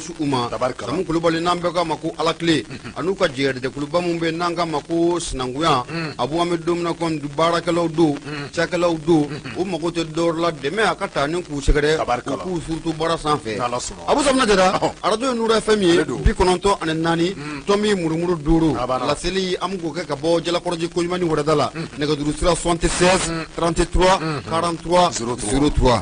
Su u ma Samu Kulubali, n'an bɛɛ k'a ma ko Ala tile, an'u ka jɛgɛjɛkuluba min bɛ n'an k'a ma ko sinankunya. Abu, an bɛ don min na komi baarakɛlaw don, cakɛlaw don, u mago tɛ dɔwɛrɛ la dɛmɛ a ka taa ni k'u sɛgɛrɛ, u k'u surutu baara sanfɛ. Abu Safunɛ Jara, arajo ye Nuru FM ye, 94 tomi murumuru 5. Laseli an bɛ k'o kɛ ka bɔ Jalakɔrɔji koɲuman ni wɛrɛda la. Nɛgɛjuru sira 76 33 43 03.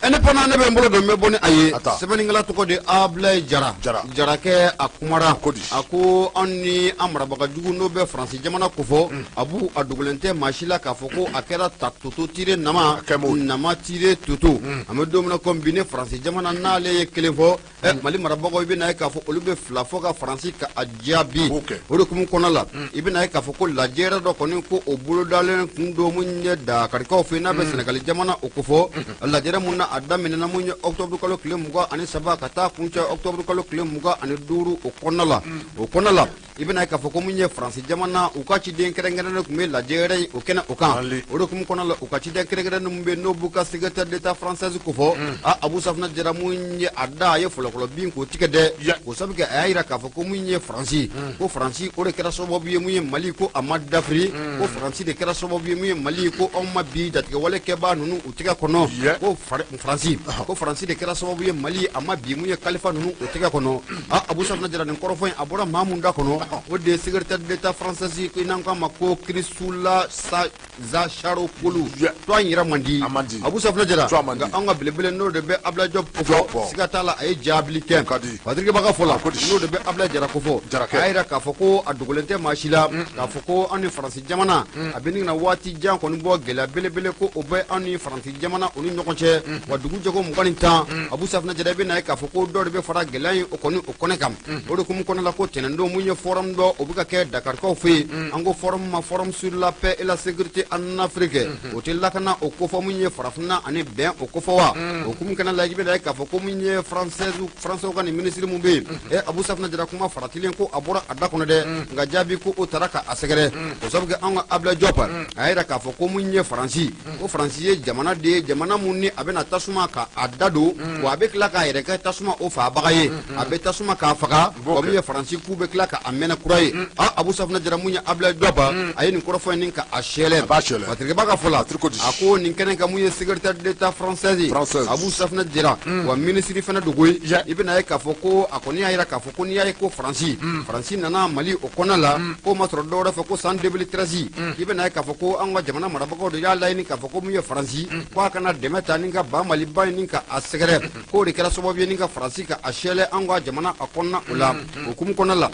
Indépendant, ne bɛ n bolo don, n bɛ bɔ ni a ye. Sɛbɛnnikɛla tɔgɔ de Abulayi Jara. Jarakɛ, a kumara, a ko anw ni an marabaga jugu, n'o bɛ Faransi jamana kofɔ. Abu, a dogolen tɛ maa si la k'a fɔ ko a kɛra ta toto tire nama nama tire toto. An bɛ don min na komi bi, ni Faransi jamana n'ale ye kelen fɔ, Mali marabagaw, i bɛna ye k'a fɔ olu bɛ fila fɔ ka Faransi ka a jaabi. O de hukumu kɔnɔ la, i bɛna ye k'a fɔ ko lajɛrɛ dɔ kɔni ko o bolodalen kun don mun ye Dakarikaw fɛ, n'a bɛ Sɛnɛgali jamana o kofɔ. Lajɛrɛ mun na a daminɛna mun ye octobre kalo tile 23 ka taa kuncɛ octobre kalo tile 25 o kɔnɔna la. O kɔnɔna la, i bɛna ye k'a fɔ ko mun ye Faransi jamana, u ka ciden kɛrɛnkɛrɛnnen tun bɛ lajɛrɛ in o kɛnɛ o kan. O de hukumu kɔnɔna la, u ka ciden kɛrɛnkɛrɛnnen min bɛ yen, n'o b'u ka secrétaire d'État française kofɔ, a Abu Safunɛ Jara, mun ye a da a ye fɔlɔfɔlɔ bin k'o tigɛ dɛ. K'o sabu kɛ, a y'a jira k'a fɔ ko mun ye Faransi, ko Faransi o de kɛra sababu ye mun ye Mali ko a ma dafiri, ko Faransi de kɛra sababu ye mun ye Mali ko anw ma bi jatigɛwale kɛbaa ninnu u tɛgɛ kɔnɔ, ko Faransi, ko Faransi de kɛra sababu ye Mali a ma bi mun ye kalifa ninnu o tɛgɛ kɔnɔ. A Abu Safunɛ Jara, nin kɔrɔfɔ in a bɔra maa mun da kɔnɔ, o de ye secrétaire d'État française, n'an k'a ma ko Chrysoula Zacharopoulou. To an yɛrɛ man di, Abu Safunɛ Jara. Nka an ka belebele, n'o de bɛ Abulayi Jɔp kofɔ, siga t'a la, a ye jaabili kɛ. Patrick Baga fɔ la, n'o de bɛ Abulayi Jara kofɔ, a y'a jira k'a fɔ ko a dogolen tɛ maa si la k'a fɔ ko an ni Faransi jamana a bɛ na waati jan kɔni bɔ, gɛlɛya belebele ko o bɛ an ni Faransi jamana o ni ɲɔgɔn cɛ. Wa dugu jɛko 21, Abu Safunɛ Jara, i bɛna ye k'a fɔ ko dɔ de bɛ fara gɛlɛya in o kɔni o kɔnɛ kan. O de hukumu kɔnɔ la, ko tɛnɛndon mun ye forum dɔ o bɛ ka kɛ Dakarikaw fɛ yen. An ko forum ma Forum sur la paix et la sécurité en Afrique. O tɛ lakana o kofɔ mun ye farafinna ani bɛn o kofɔ wa. O hukumu kɛnɛ la, i bɛna ye k'a fɔ ko mun ye français ka nin minisiri mun bɛ yen, Abu Safunɛ Jara, kuma faratilen ko a bɔra a da kɔnɔ dɛ, nka jaabi ko o taara ka a sɛgɛrɛ. O sabu kɛ, an ka Abulayi Jɔp, a y'a jira k'a fɔ ko mun ye Faransi, ko Faransi ye jamana de ye, jamana mun ni a bɛna tasuma ka a da don, wa a bɛ tila k'a yɛrɛ kɛ tasuma o faabaga ye, a bɛ tasuma k'a faga. Wa mun ye Faransi, k'u bɛ tila ka a mɛnɛ kura ye. A Abu Safunɛ Jara, mun ye Abulayi Jɔp, a ye nin kɔrɔfɔ in ka a sɛlɛ. Patrick Baga fɔ la, a ko nin kɛnɛ kan, mun ye secrétaire d'État française, Abu Safunɛ Jara, wa minisiri fana dogo ye, i bɛna ye k'a fɔ ko a kɔni y'a jira k'a fɔ ko n'i y'a ye ko Faransi nana Mali o kɔnɔ la, k'o ma sɔrɔ dɔwɛrɛ fɛ, ko san 2013, i bɛna ye k'a fɔ ko an ka jamana marabagaw de y'a laɲini k'a fɔ ko mun ye Faransi, ko a kana dɛmɛ ta ni ka ba Maliba in ni ka a sɛgɛrɛ, k'o de kɛra sababu ye ni ka Faransi ka a sɛlɛ an ka jamana a kɔnɔna o la. O hukumu kɔnɔ la,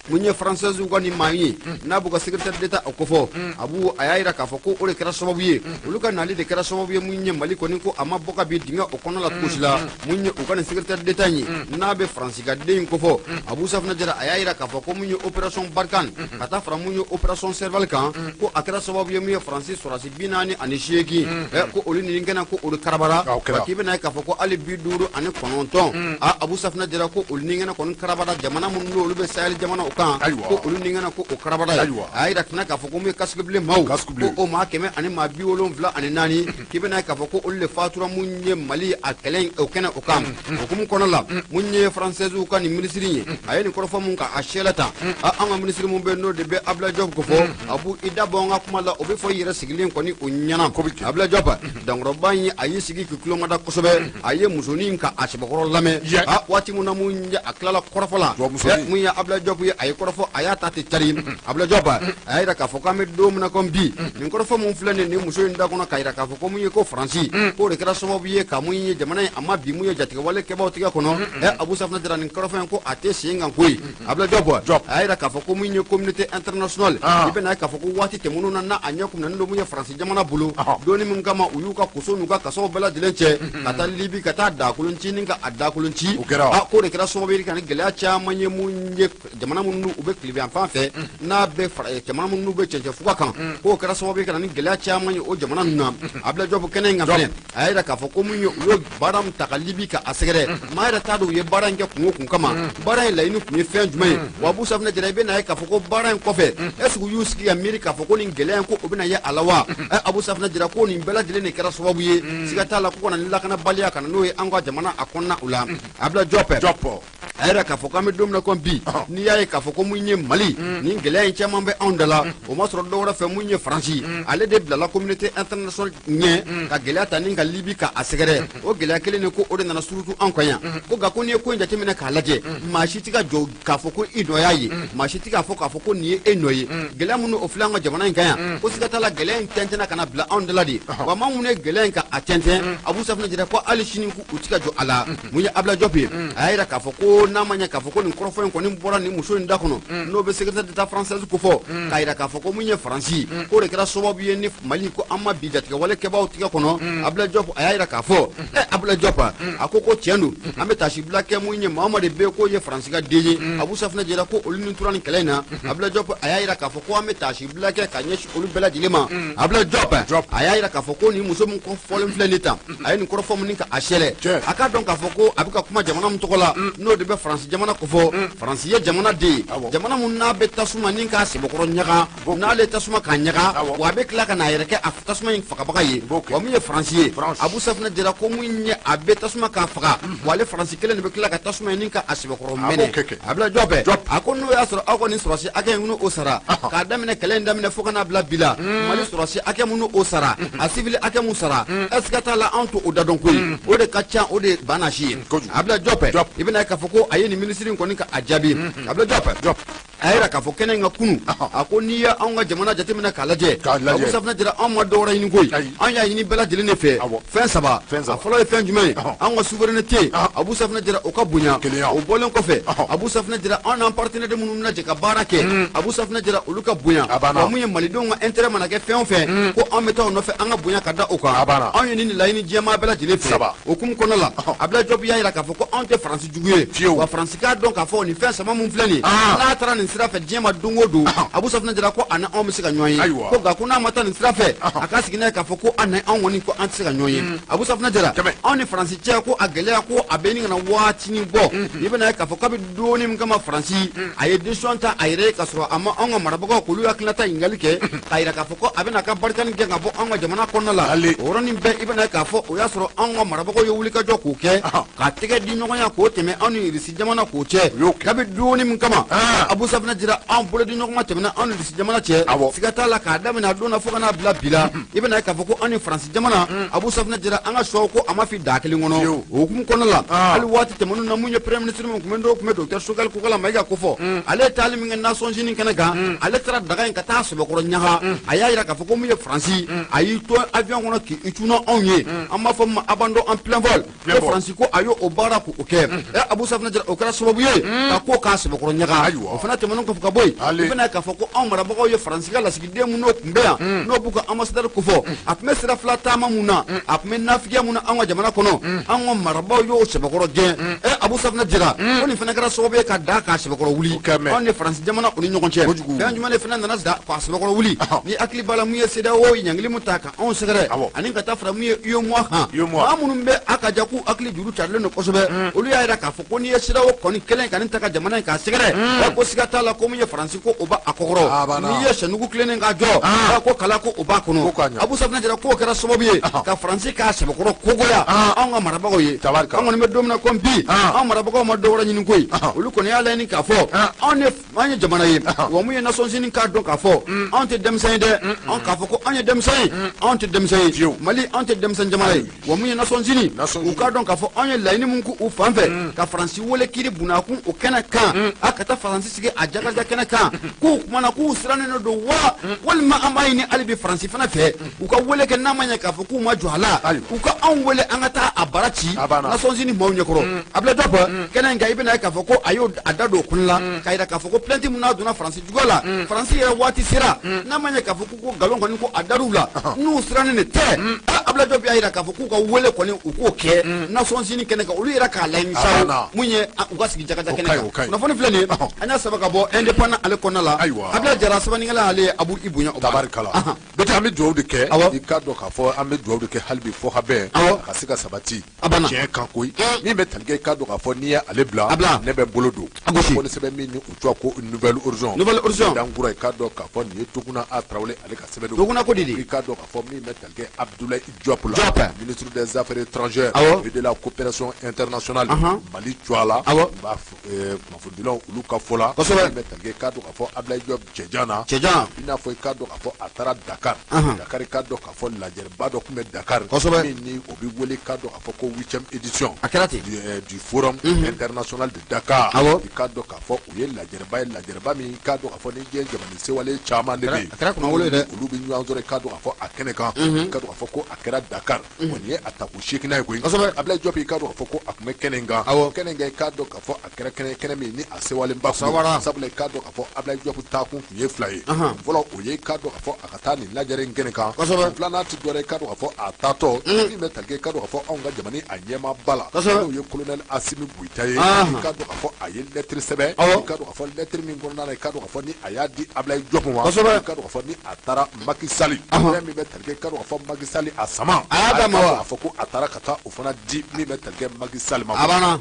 mun ye français ka nin maa ye, n'a b'u ka secrétaire d'État o kofɔ, Abu, a y'a jira k'a fɔ ko o de kɛra sababu ye, olu ka nali de kɛra sababu ye mun ye Mali kɔni ko a ma bɔ ka bin dingɛ o kɔnɔ la cogo si la. Mun ye u ka nin secrétaire d'État ye, n'a bɛ Faransi ka den in kofɔ, Abu Safunɛ Jara, a y'a jira k'a fɔ ko mun ye opération Barkhane ka taa fara mun ye opération Serval kan, ko a kɛra sababu ye mun ye Faransi sɔrɔdasi 48, ko olu ni kɛnɛ ko olu karabara. Wa k'i bɛna ye k'a fɔ ko hali 59, a Abu Safunɛ Jara, ko olu ni kɛnɛ kɔni karabara jamana minnu n'olu bɛ Sahel jamanaw kan, ko olu ni kɛnɛ ko o karabara ye. A y'a jira tɛna k'a fɔ ko mun ye casque bleu maaw, ko o maa 174, k'i bɛna ye k'a fɔ ko olu de fatura mun ye Mali a kɛlɛ o kɛnɛ o kan. O hukumu kɔnɔ la, mun ye français ka nin minisiri ye, a ye nin kɔrɔfɔ mun ka a sɛlɛ ta, an ka minisiri mun bɛ, n'o de bɛ Abulayi Jɔp kofɔ. Abu, i da bɔ an ka kuma la, o bɛ fɔ i yɛrɛ sigilen kɔni o ɲɛna. Abulayi Jɔp dankɔrɔba in, a y'i sigi k'i tulomada kosɛbɛ, a ye musonin ka a sɛbɛkɔrɔ lamɛn. A waati mun na mun ye a tilala kɔrɔfɔ la, mun ye Abulayi Jɔp ye, a ye kɔrɔfɔ, a y'a ta ten cari. Abulayi Jɔp, a y'a jira k'a fɔ k'an bɛ don min na komi bi, nin kɔrɔfɔ mun filɛ nin muso in da kɔnɔ, k'a jira k'a fɔ ko mun ye ko Faransi, k'o de kɛra sababu ye ka mun ye jamana in a ma bi mun ye jatigɛwale kɛbaaw tigɛ kɔnɔ. Abu Safunɛ Jara, nin kɔrɔfɔ in ko a tɛ sen kan koyi. Abulayi Jɔp, a y'a jira k'a fɔ ko mun ye communauté internationale, i bɛna ye k'a fɔ ko waati tɛmɛnenw na, n'a a ɲɛ kumuna don mun ye Faransi jamana bolo, donni min kama u y'u ka koso n'u ka kasaw bɛɛ lajɛlen cɛ ka taa Libi ka taa dakolon ci ni ka a dakolon ci, k'o de kɛra sababu ye ka ni gɛlɛya caman ye mun ye jamana minnu minnu u bɛ tilebin fan fɛ n'a bɛ jamana minnu bɛ cɛncɛn fuga kan k'o kɛra sababu ye ka na ni gɛlɛya caman ye o jamana ninnu na. Abdoulaye Diop kɛnɛ in kan fɛnɛ, a y'a yira k'a fɔ ko mun ye u ye baara min ta ka Libi ka a sɛgɛrɛ, maa yɛrɛ t'a dɔn u ye baara in kɛ kun o kun kama, baara in laɲini kun ye fɛn jumɛn ye. Wa Abu Safinɛ Jara, i bɛna ye k'a fɔ ko baara in kɔfɛ, est ce que u y'u sigi ka miiri k'a fɔ ko nin gɛlɛya in ko o bɛna ye a la wa? Abu Safinɛ Jara ko nin bɛɛ lajɛlen de kɛra sababu ye, siga t'a la, ko ka na ni lakanabaliya ka na n'o ye an ka jamana a kɔnɔna o la. Abdoulaye Diop a yɛrɛ k'a fɔ k'an bɛ don min na komi bi, n'i y'a ye k'a fɔ ko mun ye Mali nin gɛlɛya in caman bɛ anw da la, o ma sɔrɔ dɔwɛrɛ fɛ, mun ye Faransi ale de bilala communauté internationale ɲɛ ka gɛlɛya ta ni ka Libi ka a sɛgɛrɛ. O gɛlɛya kelen de ko o de nana surutu anw kan yan. Ko nka ko n'i ye ko in jateminɛ k'a lajɛ, maa si tɛ ka jɔ k'a fɔ ko i nɔ y'a ye, maa si tɛ k'a fɔ k'a fɔ ko nin ye e nɔ ye. Gɛlɛya minnu o filɛ an ka jamana in kan yan, ko siga t'a la, gɛlɛya in tɛntɛnna ka na bila anw da la de. Wa maa minnu ye gɛlɛya in ka a tɛntɛn, Abu Safinɛ Jara ko hali sini u tɛ ka jɔ a la. Mun ye Abdoulaye Diop ye, a y'a yira k'a fɔ ko n'a ma ɲɛ k'a fɔ ko nin kɔrɔfɔ in kɔni bɔra nin muso in da kɔnɔ, n'o bɛ secrétaire d'État française ko fɔ, k'a yira k'a fɔ ko mun ye Faransi k'o de kɛra sababu ye ni Mali ko an ma bi jatigɛwale kɛbaaw tigɛ kɔnɔ. Abdoulaye Diop a y'a yira k'a fɔ Abdoulaye Diop a ko ko tiɲɛ don, an bɛ taasibila kɛ mun ye maa o maa de bɛ k'o ye Faransi ka den ye. Abu Safinɛ Jara ko olu ni tora nin kɛlɛ in na. Abdoulaye Diop a y'a yira k'a fɔ ko an bɛ taasibila kɛ ka ɲɛsin olu bɛɛ lajɛlen ma. Abdoulaye Diop a y'a yira k'a fɔ ko nin muso min fɔlen filɛ nin tan, a ye nin kɔrɔfɔ min ka a sɛlɛ, a k'a dɔn k'a fɔ ko a bɛ ka kuma jamana min tɔgɔ la, n'o de bɛ Faransi jamana kofɔ. Faransi ye jamana de ye, jamana min n'a bɛ tasuma ni k'a sɛbɛkɔrɔ ɲaga, n'ale tasuma k'a ɲaga, wa a bɛ tila ka n'a yɛrɛ kɛ a tasuma in fagabaga ye. Wa mun ye Faransi ye, Abu Safinɛ Jara ko mun ye a bɛ tasuma k'a faga, wa ale Faransi kelen de bɛ tila ka tasuma in ni ka a sɛbɛkɔrɔ mɛnɛ. Abdoulaye Diop a ko n'o y'a sɔrɔ aw ka nin sɔrɔsi hakɛ in o sara, k'a daminɛ kɛlɛ in daminɛ fo ka n'a bila bi la, Mali sɔrɔsi hakɛ minnu o sara, a civil hakɛ mun sara, est ce que t'a la anw to o da dɔn koyi, o de ka ca, o de banna si ye. Abdoulaye Diop i bɛna ye k'a fɔ ko a ye nin minisiri in kɔni ka a jaabi. Abdoulaye Diop a yira k'a fɔ kɛnɛ in ka kunu, a ko n'i ye anw ka jamana jateminɛ k'a lajɛ, Abu Safinɛ Jara, anw ma dɔwɛrɛ ɲini koyi, an y'a ɲini bɛɛ lajɛlen de fɛ fɛn saba. A fɔlɔ ye fɛn jumɛn ye? Anw ka souveraineté, Abu Safinɛ Jara, o ka bonya. O bɔlen kɔfɛ, Abu Safinɛ Jara, anw n'an partenaire minnu bɛna jɛ ka baara kɛ, Abu Safinɛ Jara, olu ka bonya. Wa mun ye malidenw ka intérêt mana kɛ fɛn o fɛn, ko anw bɛ taa o nɔfɛ, an ka bonya ka da o kan. Anw ye nin laɲini diɲɛmaa bɛɛ lajɛlen fɛ. O hukumu kɔnɔna la, Abdoulaye Diop y'a yira k'a fɔ ko anw tɛ Faransi jugu ye, wa Faransi k'a dɔn k'a fɔ nin fɛn saba mun filɛ nin ye, n'a taara nin sira fɛ diɲɛ ma don o don, Abu Safinɛ Jara ko a ni anw bɛ se ka ɲɔgɔn ye. Ko nka ko n'a ma taa nin sira fɛ, a ka sigi n'a ye k'a fɔ ko an ni anw kɔni ko an tɛ se ka ɲɔgɔn ye. Abu Safinɛ Jara, anw ni Faransi cɛ ko a gɛlɛya ko a bɛ ɲini ka na waatinin bɔ. I bɛna ye k'a fɔ kabi donni min kama Faransi a ye décision ta a yɛrɛ ye, k'a sɔrɔ a ma anw ka marabagaw k'olu hakilinata ɲininkali kɛ, k'a yira k'a fɔ ko a bɛna a ka barikani gɛn ka bɔ anw ka jamana kɔnɔna la. O yɔrɔnin bɛɛ i bɛna ye k'a fɔ o y'a sɔrɔ anw ka marabagaw ye wulikajɔ k'o kɛ ka tɛgɛ di ɲɔgɔnya k'o tɛmɛ anw ni Irisi jamana k'o cɛ. Kabi donni min kama, Abu Safinɛ Jara, anw bolo di ɲɔgɔn ma tɛmɛna anw ni Irisi jamana cɛ, siga t'a la, k'a daminɛ a don na fo ka n'a bila bi la, i bɛna ye k'a fɔ ko anw ni Faransi jamana, Abu Safinɛ Jara, an ka sɔw ko a ma fi daa kelen kɔnɔ. O hukumu kɔnɔna la, hali waati tɛmɛnenw na, mun ye premier ministre min tun bɛ n'o tun bɛ docteur Choguel Kokalla Maïga ko fɔ, ale ye taali min kɛ Nations Unies kɛnɛ kan, ale taara daga in ka taa sɛbɛkɔrɔ ɲaga. A y'a yira k'a fɔ ko mun ye Faransi a y'i to avion kɔnɔ k'i cunna anw ye, an b'a fɔ min ma abandon en plein vol, ko Faransi ko a y'o baara k'o kɛ. Abu Safinɛ Jara, o kɛra sababu ye ka ko k'a sɛbɛkɔrɔ ɲaga. O fana tɛmɛnen kɔfɛ ka bɔ yen, i bɛna k'a fɔ ko anw marabagaw ye Faransi ka lasigiden mun n'o tun bɛ yan, n'o b'u ka ambassadeur kofɔ, a tun bɛ sira fila taama mun na, a tun bɛ nafigiya mun na anw ka jamana kɔnɔ, anw ka marabagaw y'o sɛbɛkɔrɔ gɛn. Abu Safinɛ Jara, ko nin fana kɛra sababu ye ka da k'a sɛbɛkɔrɔ wuli anw ni Faransi jamana o ni ɲɔgɔn cɛ. Fɛn jumɛn de fana nana da k'a sɛbɛkɔrɔ wuli? Ni hakili b'a la, mun ye CEDEAO ɲangili mun ta ka anw sɛgɛrɛ, ani ka taa fara mun ye UEMOA kan, maa minnu bɛ a ka ja k'u hakili juru carilen don kosɛbɛ, olu y'a yira k'a fɔ ko n'i ye CEDEAO kɔni kelen ka nin ta ka jamana in k'a sɛgɛrɛ, ko siga t'a la ko mun ye Faransi ko o b'a kɔkɔrɔ, n'i ye sɛnugu tilennen k'a jɔ, ko kala ko o b'a kɔnɔ. Abu Safinɛ Jara, k'o kɛra sababu ye ka Faransi k'a sɛbɛkɔrɔ kogoya anw ka marabagaw ye. An kɔni bɛ don min na komi bi, anw marabagaw ma dɔwɛrɛ ɲini koyi, olu kɔni y'a laɲini k'a fɔ anw ne an ye jamana ye, wa mun ye Nations Unies k'a dɔn k'a fɔ anw tɛ denmisɛn ye dɛ, anw k'a fɔ ko anw ye denmisɛn ye, anw tɛ denmisɛn ye, Mali anw tɛ denmisɛn jamana ye. Wa mun ye Nations Unies u k'a dɔn k'a fɔ anw ye laɲini mun k'u fan fɛ ka Faransi wele kiiri bunakun o kɛnɛ kan, a ka taa Faransi sigi a jakarija kɛnɛ kan, k'u kumana k'u sirannen don wa, walima an b'a ɲini hali bi Faransi fana fɛ u ka wele kɛ, n'a ma ɲɛ k'a fɔ k'u ma jɔ a la, u ka anw wele an ka taa a bara ci Nations Unies maaw ɲɛkɔrɔ. Abdoulaye Diop kɛnɛ in kan, i bɛna ye k'a fɔ ko a y'o a da don o kun la k'a yira k'a fɔ ko plainte mun n'a donna Faransi juguya la, Faransi yɛrɛ waati sera, n'a ma ɲɛ k'a fɔ ko nkalon kɔni ko a dar'u la, n'u sirannen de tɛ. Abdoulaye Diop y'a jira k'a fɔ k'u ka wele kɔni u k'o kɛ Nations Unies kɛnɛ kan, olu yɛrɛ k'a laɲini sa mun ye u ka sigi jakaja kɛnɛ kan. Kunnafoni filɛ nin ye, an y'a sɛbɛn ka bɔ Indépendant ale kɔnɔna la. Abdoulaye Jara sɛbɛnnikɛla ale ye Abu i bonya o tabarikala. Bɛɛ an bɛ dugawu de kɛ, i k'a dɔn k'a fɔ an bɛ dugawu de kɛ hali bi fɔ ka bɛn a ka se ka sabati tiɲɛ kan koyi. Min bɛ tali kɛ, i k'a dɔn k'a fɔ n'i ye ale bila, ne bɛ bolo don ko ni sɛbɛn min ni u tɔgɔ ko Nouvelle Horizon, Nouvelle Horizon dankura, i k'a dɔn k'a fɔ nin ye Toguna A Tarawele ale ka sɛbɛn don. Toguna ko de i k'a dɔn k'a fɔ min bɛ tali kɛ Abdoulaye Diop la, ministre des Affaires étrangères et de la coopération internationale, Mali tɔgɔ la, n b'a kunnafonidilaw olu ka fɔ la. Min bɛ tali kɛ, i k'a dɔn k'a fɔ Abdoulaye Diop cɛjan na, cɛjan, i n'a fɔ i k'a dɔn k'a fɔ a taara Dakar. Dakar, i k'a dɔn k'a fɔ lajɛrɛba dɔ tun bɛ Dakar, min ni o bɛ wele k'a dɔn k'a fɔ ko 8e édition, a kɛra ten, du Forum international de Dakar. I k'a dɔn k'a fɔ o ye lajɛrɛba ye, lajɛrɛba min i k'a dɔn k'a fɔ ni diɲɛ jamana sewale caman de bɛ yen, a kɛra kunnawolo ye dɛ, olu bɛ ɲɔgɔn sɔrɔ, i k'a dɔn k'a fɔ a kɛnɛ kan, i k'a dɔn k'a fɔ ko a kɛra Dakar, wa nin ye a tako 8nan ye koyi. Abdoulaye Diop, i k'a dɔn k'a fɔ ko a tun bɛ kɛnɛ in kan, kɛnɛ in kan, i k'a dɔn k'a fɔ a kɛra kɛnɛ min ni a sewalenba kun don, sabula i k'a dɔn k'a fɔ Abdoulaye Diop taakun tun ye fila ye. Fɔlɔ, o ye i k'a dɔn k'a fɔ a ka taa nin lajɛrɛ in kɛnɛ kan. Filanan ti dɔwɛrɛ, i k'a dɔn k'a fɔ a taatɔ min bɛ tali kɛ, i k'a dɔn k'a fɔ anw ka jamana a ɲɛmaaba la, n'o ye colonel Assimi Goïta ye, i k'a dɔn k'a fɔ a ye lettre sɛbɛn, i k'a dɔn k'a fɔ lettre min kɔnɔna na, i k'a dɔn k'a fɔ ni a y'a di Abdoulaye Diop ma, i k'a dɔn k'a fɔ ni a taara Macky Sall, fɛn min bɛ tali kɛ, i k'a dɔn k'a fɔ Macky Sall a sama, a y'a d'a ma wa, a fɔ ko a taara ka taa o fana di min bɛ tali kɛ Macky Sall ma. A banna,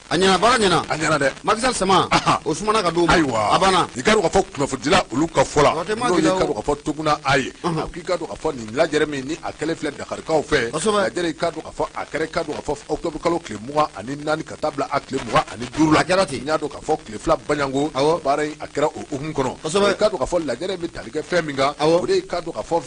a ɲɛna, baara ɲɛna, a ɲɛna dɛ. Macky Sall sama o sumana ka d'o ma. Ayiwa, a banna. I k'a dɔn k'a fɔ kunnafonidila olu ka fɔ la, n'o ye i k'a dɔn k'a fɔ Toguna A ye, a ko i k'a dɔn k'a fɔ nin lajɛrɛ min ni a kɛlen filɛ Dakarikaw fɛ, lajɛrɛ i k'a dɔn k'a fɔ a kɛra i k'a dɔn k'a fɔ octobre kalo tile 24 ka taa bila a tile 25 la. A kɛra ten. N y'a dɔn k'a fɔ tile 2 baɲango, baara in a kɛra o hukumu kɔnɔ. I k'a dɔn k'a fɔ lajɛrɛ in bɛ tali kɛ fɛn min kan, o de ye i k'a dɔn k'a fɔ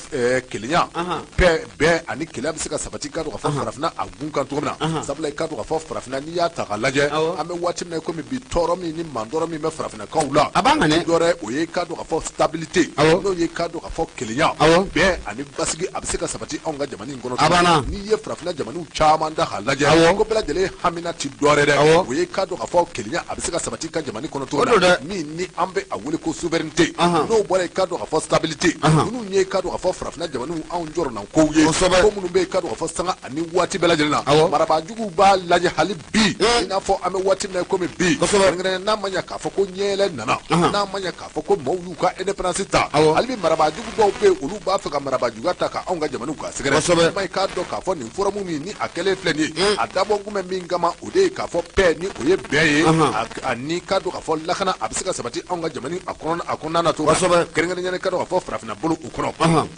kelenya, bɛn ani kelenya bɛ se ka sabati, i k'a dɔn k'a fɔ farafinna a gun kan cogo min na. Sabula i k'a dɔn k'a fɔ farafinna, n'i y'a ta k'a lajɛ, an bɛ waati min na komi bi, tɔɔrɔ min ni mantɔɔrɔ min bɛ farafinnakaw la, a b'an kan dɛ, dɔwɛrɛ o ye i k'a dɔn k'a fɔ stabilité, n'o ye i k'a dɔn k'a fɔ kelenya, bɛn ani basigi a bɛ se ka sabati anw ka jamana in kɔnɔ. A banna. N'i ye farafinna jamanaw caman ta k'a lajɛ, ko bɛɛ lajɛlen hamina ti dɔwɛrɛ dɛ, o ye i k'a dɔn k'a fɔ kelenya a bɛ se ka sabati i ka jamana kɔnɔ cogo min na, min ni an bɛ a wele ko souveraineté. N'o bɔra, i k'a dɔn k'a fɔ stabilité, ninnu ye i k'a dɔn k'a fɔ farafinna jamanaw anw jɔrɔna kow ye, ko minnu bɛ i k'a dɔn k'a fɔ sanga ani waati bɛɛ lajɛlen na, marabaajuguw b'a lajɛ hali bi, i n'a fɔ an bɛ waati min na komi bi, kɛrɛnkɛrɛnnenya n'a ma ɲɛ k'a fɔ ko ɲɛyɛlɛ nana, n'a ma ɲɛ k'a fɔ ko maaw y'u ka indépendance ta, hali bi marabaajugu dɔw bɛ yen, olu b'a fɛ ka marabaajuguya ta ka anw ka jamanaw k'a sɛgɛrɛ. Kuma i k'a dɔn k'a fɔ nin forum min ni a kɛlen filɛ nin ye, a dabɔ kun bɛ min kama, o de ye k'a fɔ paix ni o ye bɛn ye, ani k'a dɔn k'a fɔ lakana a bɛ se ka sabati anw ka jamana a kɔnɔna na cogo min na, kɛrɛnkɛrɛnnenya k'a dɔn k'a fɔ farafinna bolo o kɔnɔ.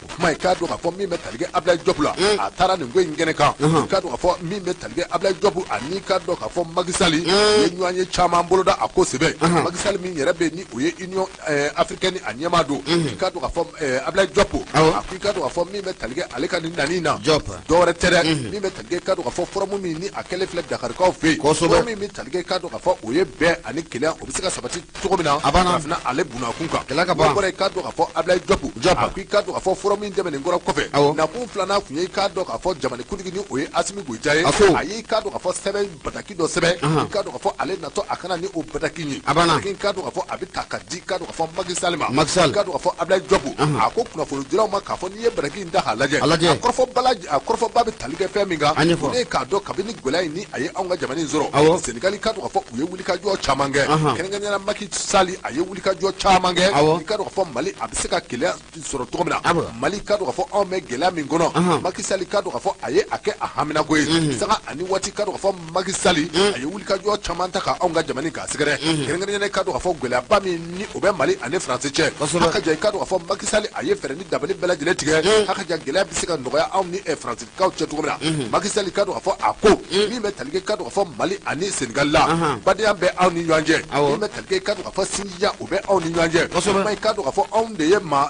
O kuma i k'a dɔn k'a fɔ min bɛ tali kɛ Abdoulaye Diop la, a taara nin ko in kɛnɛ kan, i k'a dɔn k'a fɔ min bɛ tali kɛ Abdoulaye Diop ani k'a dɔn k'a fɔ Macky Sall ye ɲɔgɔn ye caman boloda a ko sɛbɛn. Macky Sall min yɛrɛ bɛ yen ni o ye Union africaine a ɲɛmaa don, i k'a dɔn k'a fɔ Abdoulaye Diop a ko i k'a dɔn k'a fɔ min bɛ tali kɛ ale ka nin nani na, dɔwɛrɛ tɛ dɛ, min bɛ tali kɛ i k'a dɔn k'a fɔ forum min ni a kɛlen filɛ Dakarikaw fɛ yen, forum min bɛ tali kɛ i k'a dɔn k'a fɔ o ye bɛn ani kelenya o bɛ se ka sabati cogo min na farafinna ale bunakun kan. O bɔra, i k'a dɔn k'a fɔ Abdoulaye Diop a ko i k'a dɔn k'a fɔ forum min tɛmɛnen kɔrɔ kɔfɛ, nakun filanan tun ye i k'a dɔn k'a fɔ jamanakuntigi ni o ye Assimi Goïta ye, a ye i k'a dɔn k'a fɔ sɛbɛn bataki dɔ sɛbɛn, i k'a dɔn k'a fɔ ale natɔ a kana ni o bataki ye, bataki k'a dɔn k'a fɔ a bɛ ta ka di i k'a dɔn k'a fɔ Macky Sall ma. I k'a dɔn k'a fɔ Abdoulaye Diop a ko kunnafonidilaw ma k'a fɔ n'i ye bataki in ta k'a lajɛ, a kɔrɔfɔba bɛ tali kɛ fɛn min kan, o de ye k'a dɔn kabini gɛlɛya in ni a ye anw ka jamana in sɔrɔ, Sénégal i k'a dɔn k'a fɔ u ye wulikajɔ caman kɛ, kɛrɛnkɛrɛnnenya Macky Sall a ye wulikajɔ caman kɛ, i k'a dɔn k'a fɔ Mali a bɛ se ka kelenya sɔrɔ cogo min na, Mali k'a dɔn k'a fɔ anw bɛ gɛlɛya min kɔnɔ, Macky Sall k'a dɔn k'a fɔ a ye a kɛ a haminako ye, sanga ani waati k'a dɔn k'a fɔ Macky Sall a ye wulikajɔ caman ta ka anw ka jamana k'a sɛgɛrɛ, kɛrɛnkɛrɛnnenya k'a dɔn k'a fɔ gɛlɛyaba min ni o bɛ Mali ani Faransi cɛ, a ka ja i k'a dɔn k'a fɔ Macky Sall a ye fɛɛrɛ ni dabali bɛɛ lajɛlen tigɛ, a ka ja gɛlɛya bɛ se ka nɔgɔya anw ni Faransikaw cɛ cogo min na. Macky Sall k'a dɔn k'a fɔ a ko min bɛ tali kɛ k'a dɔn k'a fɔ Mali ani Sénégal la, badenya bɛ anw ni ɲɔgɔn cɛ, min bɛ tali kɛ k'a dɔn k'a fɔ sinjiya o bɛ anw ni ɲɔgɔn cɛ, kuma k'a dɔn k'a fɔ anw de ye maa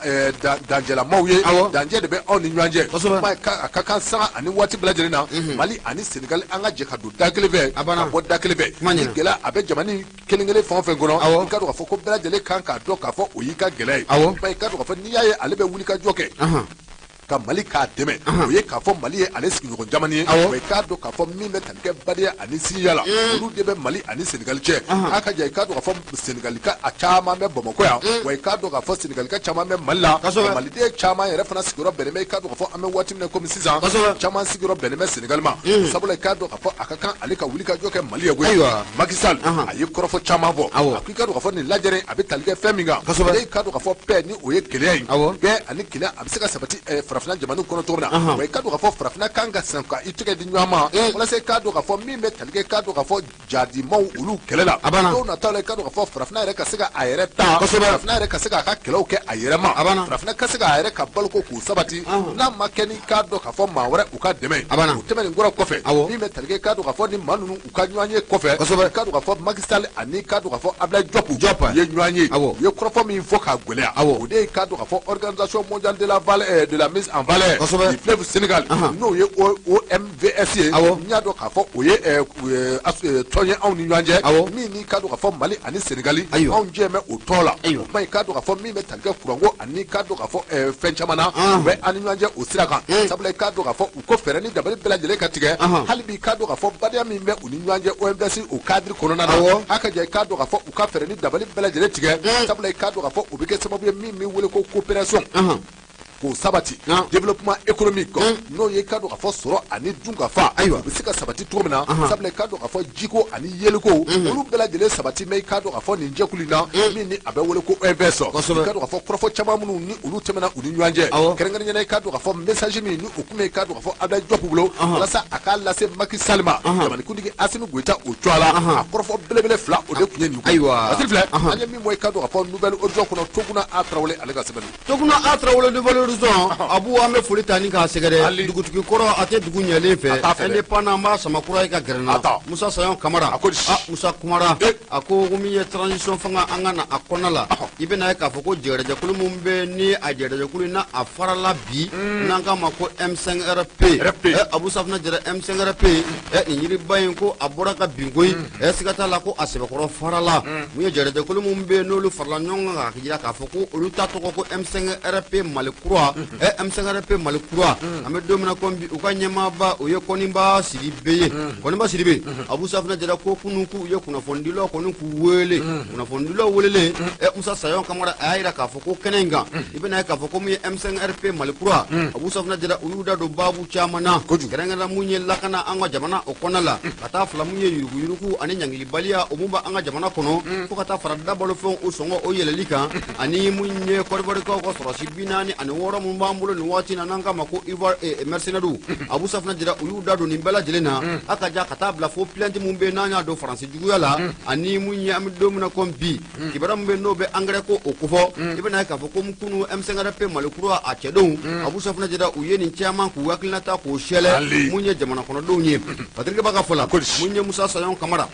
danjɛlamaw ye, danjɛ de bɛ anw ni ɲɔgɔn cɛ, kuma a ka kan sanga ani waati bɛɛ lajɛlen na, Mali ani Sénégal an ka jɛ ka don da kelen fɛ, ka bɔ da kelen fɛ, ni gɛlɛya a bɛ jamana kelen kelen fɛn o fɛn kɔnɔ, i k'a dɔn k'a fɔ ko bɛɛ lajɛlen kan k'a dɔn k'a fɔ o y'i ka gɛlɛya ye, kuma i k'a dɔn k'a fɔ n'i y'a ye ale bɛ wuli ka jɔ kɛ. Ka Mali k'a dɛmɛ, o ye k'a fɔ Mali ye ale sigiɲɔgɔn jamana ye, wa i k'a dɔn k'a fɔ min bɛ tali kɛ badenya ani sinjiya la, olu de bɛ Mali ani Senegali cɛ. A ka ja, i k'a dɔn k'a fɔ Senegali ka a caman bɛ Bamakɔ yan, wa i k'a dɔn k'a fɔ Senegali ka caman bɛ Mali la, Maliden caman yɛrɛ fana sigiyɔrɔ bɛnnen bɛ, i k'a dɔn k'a fɔ an bɛ waati min na komi sisan, caman sigiyɔrɔ bɛnnen bɛ Senegali ma. Sabula i k'a dɔn k'a fɔ a ka kan ale ka wuli ka jɔ kɛ Mali ye koyi. Macky Sall a ye kɔrɔfɔ caman fɔ, a ko i k'a dɔn k'a fɔ nin lajɛrɛ a bɛ tali kɛ fɛn min kan, i k'a dɔn k'a fɔ paix ni o ye kelenya ye, bɛn ani kelenya a bɛ se ka sabati farafinna jamanaw kɔnɔ cogo min na, wa i k'a dɔn k'a fɔ farafinna kan ka sɛn ka i tɛgɛ di ɲɔgɔn ma walasa i k'a dɔn k'a fɔ min bɛ tali kɛ, i k'a dɔn k'a fɔ jadimaw olu kɛlɛ la don nataw la, i k'a dɔn k'a fɔ farafinna yɛrɛ ka se ka a yɛrɛ ta, farafinna yɛrɛ ka se k'a ka kɛlɛw kɛ a yɛrɛ ma, farafinna ka se k'a yɛrɛ ka baloko k'o sabati, n'a ma kɛ ni k'a dɔn k'a fɔ maa wɛrɛ u ka dɛmɛ. O tɛmɛnen kɔrɔ kɔfɛ, min bɛ tali kɛ, i k'a dɔn k'a fɔ ni maa ninnu u ka ɲɔgɔn ye kɔfɛ, i k'a dɔn k'a fɔ Macky Sall ani k'a dɔn k'a fɔ Abdoulaye Diop ye ɲɔgɔn ye, u ye kɔrɔfɔ min fɔ k'a gɛlɛya, o de ye k'a dɔn k'a fɔ Organisation mondiale de la valeur de la mise en valeur du fleuve Sénégal, n'o ye OMVS ye, n y'a dɔn k'a fɔ o ye tɔn ye anw ni ɲɔgɔn cɛ, min ni k'a dɔn k'a fɔ Mali ani Sénégali anw jɛ bɛ o tɔn la. O kuma, i k'a dɔn k'a fɔ min bɛ tali kɛ kuranko ani k'a dɔn k'a fɔ fɛn caman na, u bɛ an ni ɲɔgɔn cɛ o sira kan. Sabula i k'a dɔn k'a fɔ u ko fɛɛrɛ ni dabali bɛɛ lajɛlen ka tigɛ hali bi, k'a dɔn k'a fɔ badenya min bɛ u ni ɲɔgɔn cɛ OMVS o cadre kɔnɔna na, a ka jɛ i k'a dɔn k'a fɔ u ka fɛɛrɛ ni dabali bɛɛ lajɛlen tigɛ. Sabula i k'a dɔn k'a fɔ o bɛ kɛ sababu ye min bɛ wele ko coopération k'o sabati, développement économique, n'o ye k'a dɔn k'a fɔ sɔrɔ ani dunkafa, ayiwa, u bɛ se ka sabati cogo min na. Sabula i k'a dɔn k'a fɔ jiko ani yeliko, olu bɛɛ lajɛlen sabati mɛ, i k'a dɔn k'a fɔ nin jɛkulu in na min ni a bɛ wele ko OMVS, i k'a dɔn k'a fɔ kɔrɔfɔ caman minnu ni olu tɛmɛna u ni ɲɔgɔn cɛ, kɛrɛnkɛrɛnnenya i k'a dɔn k'a fɔ message min ni o tun bɛ, i k'a dɔn k'a fɔ Abdoulaye Diop bolo walasa a k'a lase Macky Sall ma, jamanakuntigi Assimi Goïta o cogoya la, a kɔrɔfɔ belebele fila o de tun ye nin ye. Ayiwa, Basiri filɛ, an ye min bɔ, i k'a dɔn k'a fɔ Nouvel Horizon kɔnɔ, Toguna A Tarawele ale ka sɛbɛn. Toguna A Tarawele, Nouvel Horizon, Abu, an bɛ foli ta ni k'a sɛgɛrɛ. Dugutigi kɔrɔ a tɛ dugu ɲɛlen fɛ, indépendant an b'a sama kura ye ka gɛrɛ na. Musa Sayon Kamara, Musa kumara, a ko ko min ye transition fanga an ka na a kɔnɔna la, i bɛna ye k'a fɔ ko jɛgɛjɛkulu min bɛ ni a jɛgɛjɛkulu n'a a farala bi, n'an k'a ma ko M5RP, Abu Safina Jara, M5RP nin yiriba in ko a bɔra ka bin koyi. Siga t'a la ko a sɛbɛkɔrɔ farala. Mun ye jɛgɛjɛkulu min bɛ n'olu farala ɲɔgɔn kan k'a jira k'a fɔ ko olu ta tɔgɔ ko M5RP Mali kura, M5RP Mali kura, an bɛ don min na komi bi, u ka ɲɛmaaba o ye Kɔniba Sidibe ye. Kɔniba Sidibe, Abu Safina Jara, ko kunun k'u ye kunnafonidilaw kɔni k'u wele. Kunnafonidilaw welelen, Musa Sayon Kamara a y'a jira k'a fɔ ko kɛnɛ in kan, i bɛna ye k'a fɔ ko mun ye M5RP Mali kura, Abu Safina Jara, u y'u da don baabu caman na, kɛrɛnkɛrɛnnenya mun ye lakana an ka jamana o kɔnɔna la, ka taa fila mun ye yuruguyurugu ani ɲangilibaliya o mun b'an ka jamana kɔnɔ, fo ka taa fara dabalofɛnw o sɔngɔ o yɛlɛli kan, ani mun ye Kɔdiwarikaw ka sɔrɔsi 46 mun b'an bolo nin waati na n'an k'a ma ko Ivoire mercenaires. Abu Safina Jara, u y'u da don nin bɛɛ lajɛlen na, a ka ja ka taa bila fo plainte mun bɛ yen n'an y'a don Faransi juguya la, ani mun ye an bɛ don min na komi bi, kibaruya min bɛ yen n'o bɛ engrais ko o kofɔ. I bɛna ye k'a fɔ ko kunu M5RP Mali kura a cɛdenw, Abu Safina Jara, u ye nin caman k'u hakilinata k'o sɛlɛ mun ye jamana kɔnɔdenw ye. Patrick Ba ka fɔ la, mun ye Musa Sayon Kamara,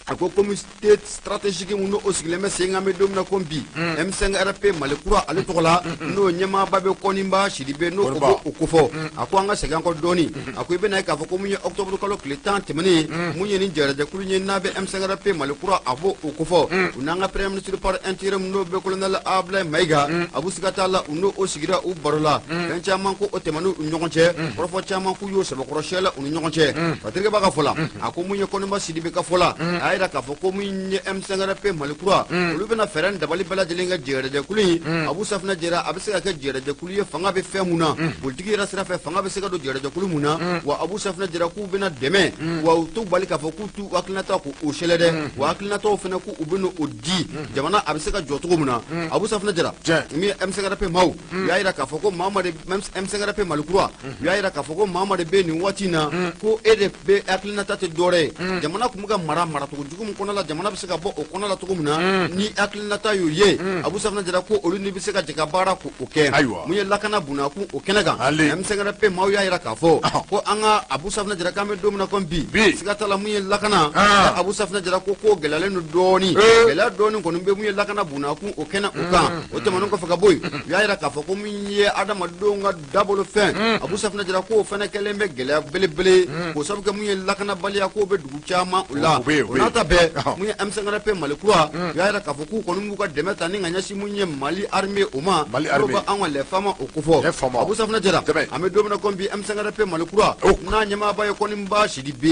a ko comité stratégique mun n'o sigilen bɛ sen kan bɛ don min na komi bi M5RP Mali kura ale tɔgɔ la, n'o ɲɛmaaba bɛ Kɔniba Sidibe, n'o o b'o kofɔ, a ko an ka segin an kɔ dɔɔni. A ko i bɛna ye k'a fɔ ko mun ye octobre kalo tile 10 tɛmɛnen, mun ye nin jɛrɛjɛkulu ye n'a bɛ M5RP Mali kura a b'o o kofɔ, u n'an ka premier ministre par intérim n'o bɛ colonel Abdoulaye Maïga, Abu siga t'a la u n'o o sigira u baro la, fɛn caman ko o tɛmɛn'u ni ɲɔgɔn cɛ, kɔrɔfɔ caman k'u y'o sɛbɛkɔrɔ sɛlɛ u ni ɲɔgɔn cɛ. Patrick Ba ka fɔ la, a ko mun ye Kɔniba Sidibe ka fɔ la, a y'a jira k'a fɔ ko mun ye M5RP Mali kura, olu bɛna fɛɛrɛ ni dabali bɛɛ lajɛlen kɛ jɛrɛjɛkulu in. Abu Safina Jara, a bɛ se ka kɛ jɛrɛjɛkulu ye fanga bɛ fɛn mun na, politiki yɛrɛ sira fɛ fanga bɛ se ka don jɛrɛjɛkulu mun na. Wa Abu Safina Jara k'u bɛna dɛmɛ, wa u t'u bali k'a fɔ k'u t'u hakilinata k'o sɛlɛ dɛ, wa hakilinataw fana k'u bɛ n'o di jamana a bɛ se ka jɔ cogo min na. Abu Safina Jara, min ye M5RP maaw, u y'a jira k'a fɔ ko maa ma de M5RP Mali kura, u y'a jira k'a fɔ ko maa ma de bɛ nin waati in na ko e de bɛ hakilinata tɛ dɔwɛrɛ ye, jamana tun bɛ ka mara maracogo jugu min kɔnɔ la, jamana bɛ se ka bɔ o kɔnɔ la cogo min na ni hakilinata y'o ye. Abu Safina Jara ko olu ni bɛ se ka jɛ ka baara k'o kɛ. Mun ye lakana bunakun o kɛnɛ kan, M5RP maaw y'a jira k'a fɔ ko an ka Abu Safina Jara k'an bɛ don min na komi bi, siga t'a la mun ye lakana, Abu Safina Jara ko gɛlɛyalen don dɔɔnin, gɛlɛya dɔɔnin kɔni bɛ mun ye lakana bunakun o kɛnɛ o kan. O tɛmɛnen kɔfɛ ka bɔ yen, u y'a jira k'a fɔ ko mun ye adamadenw ka dabolo fɛn, Abu Safina Jara k'o fana kɛlen bɛ gɛlɛya belebele, k'o sababu kɛ mun ye lakanabaliya k'o bɛ dugu caman o la. O n'a ta bɛɛ mun ye M5RP Mali kura u y'a yira k'a fɔ k'u kɔni b'u ka dɛmɛ ta ni ka ɲɛsin mun ye Mali armée o ma n'o bɛ an ka les FAMa o kofɔ Abu Safunɛ Jara an bɛ don min na komi bi M5RP Mali kura n'a ɲɛmaaba ye Kɔniba Sidibe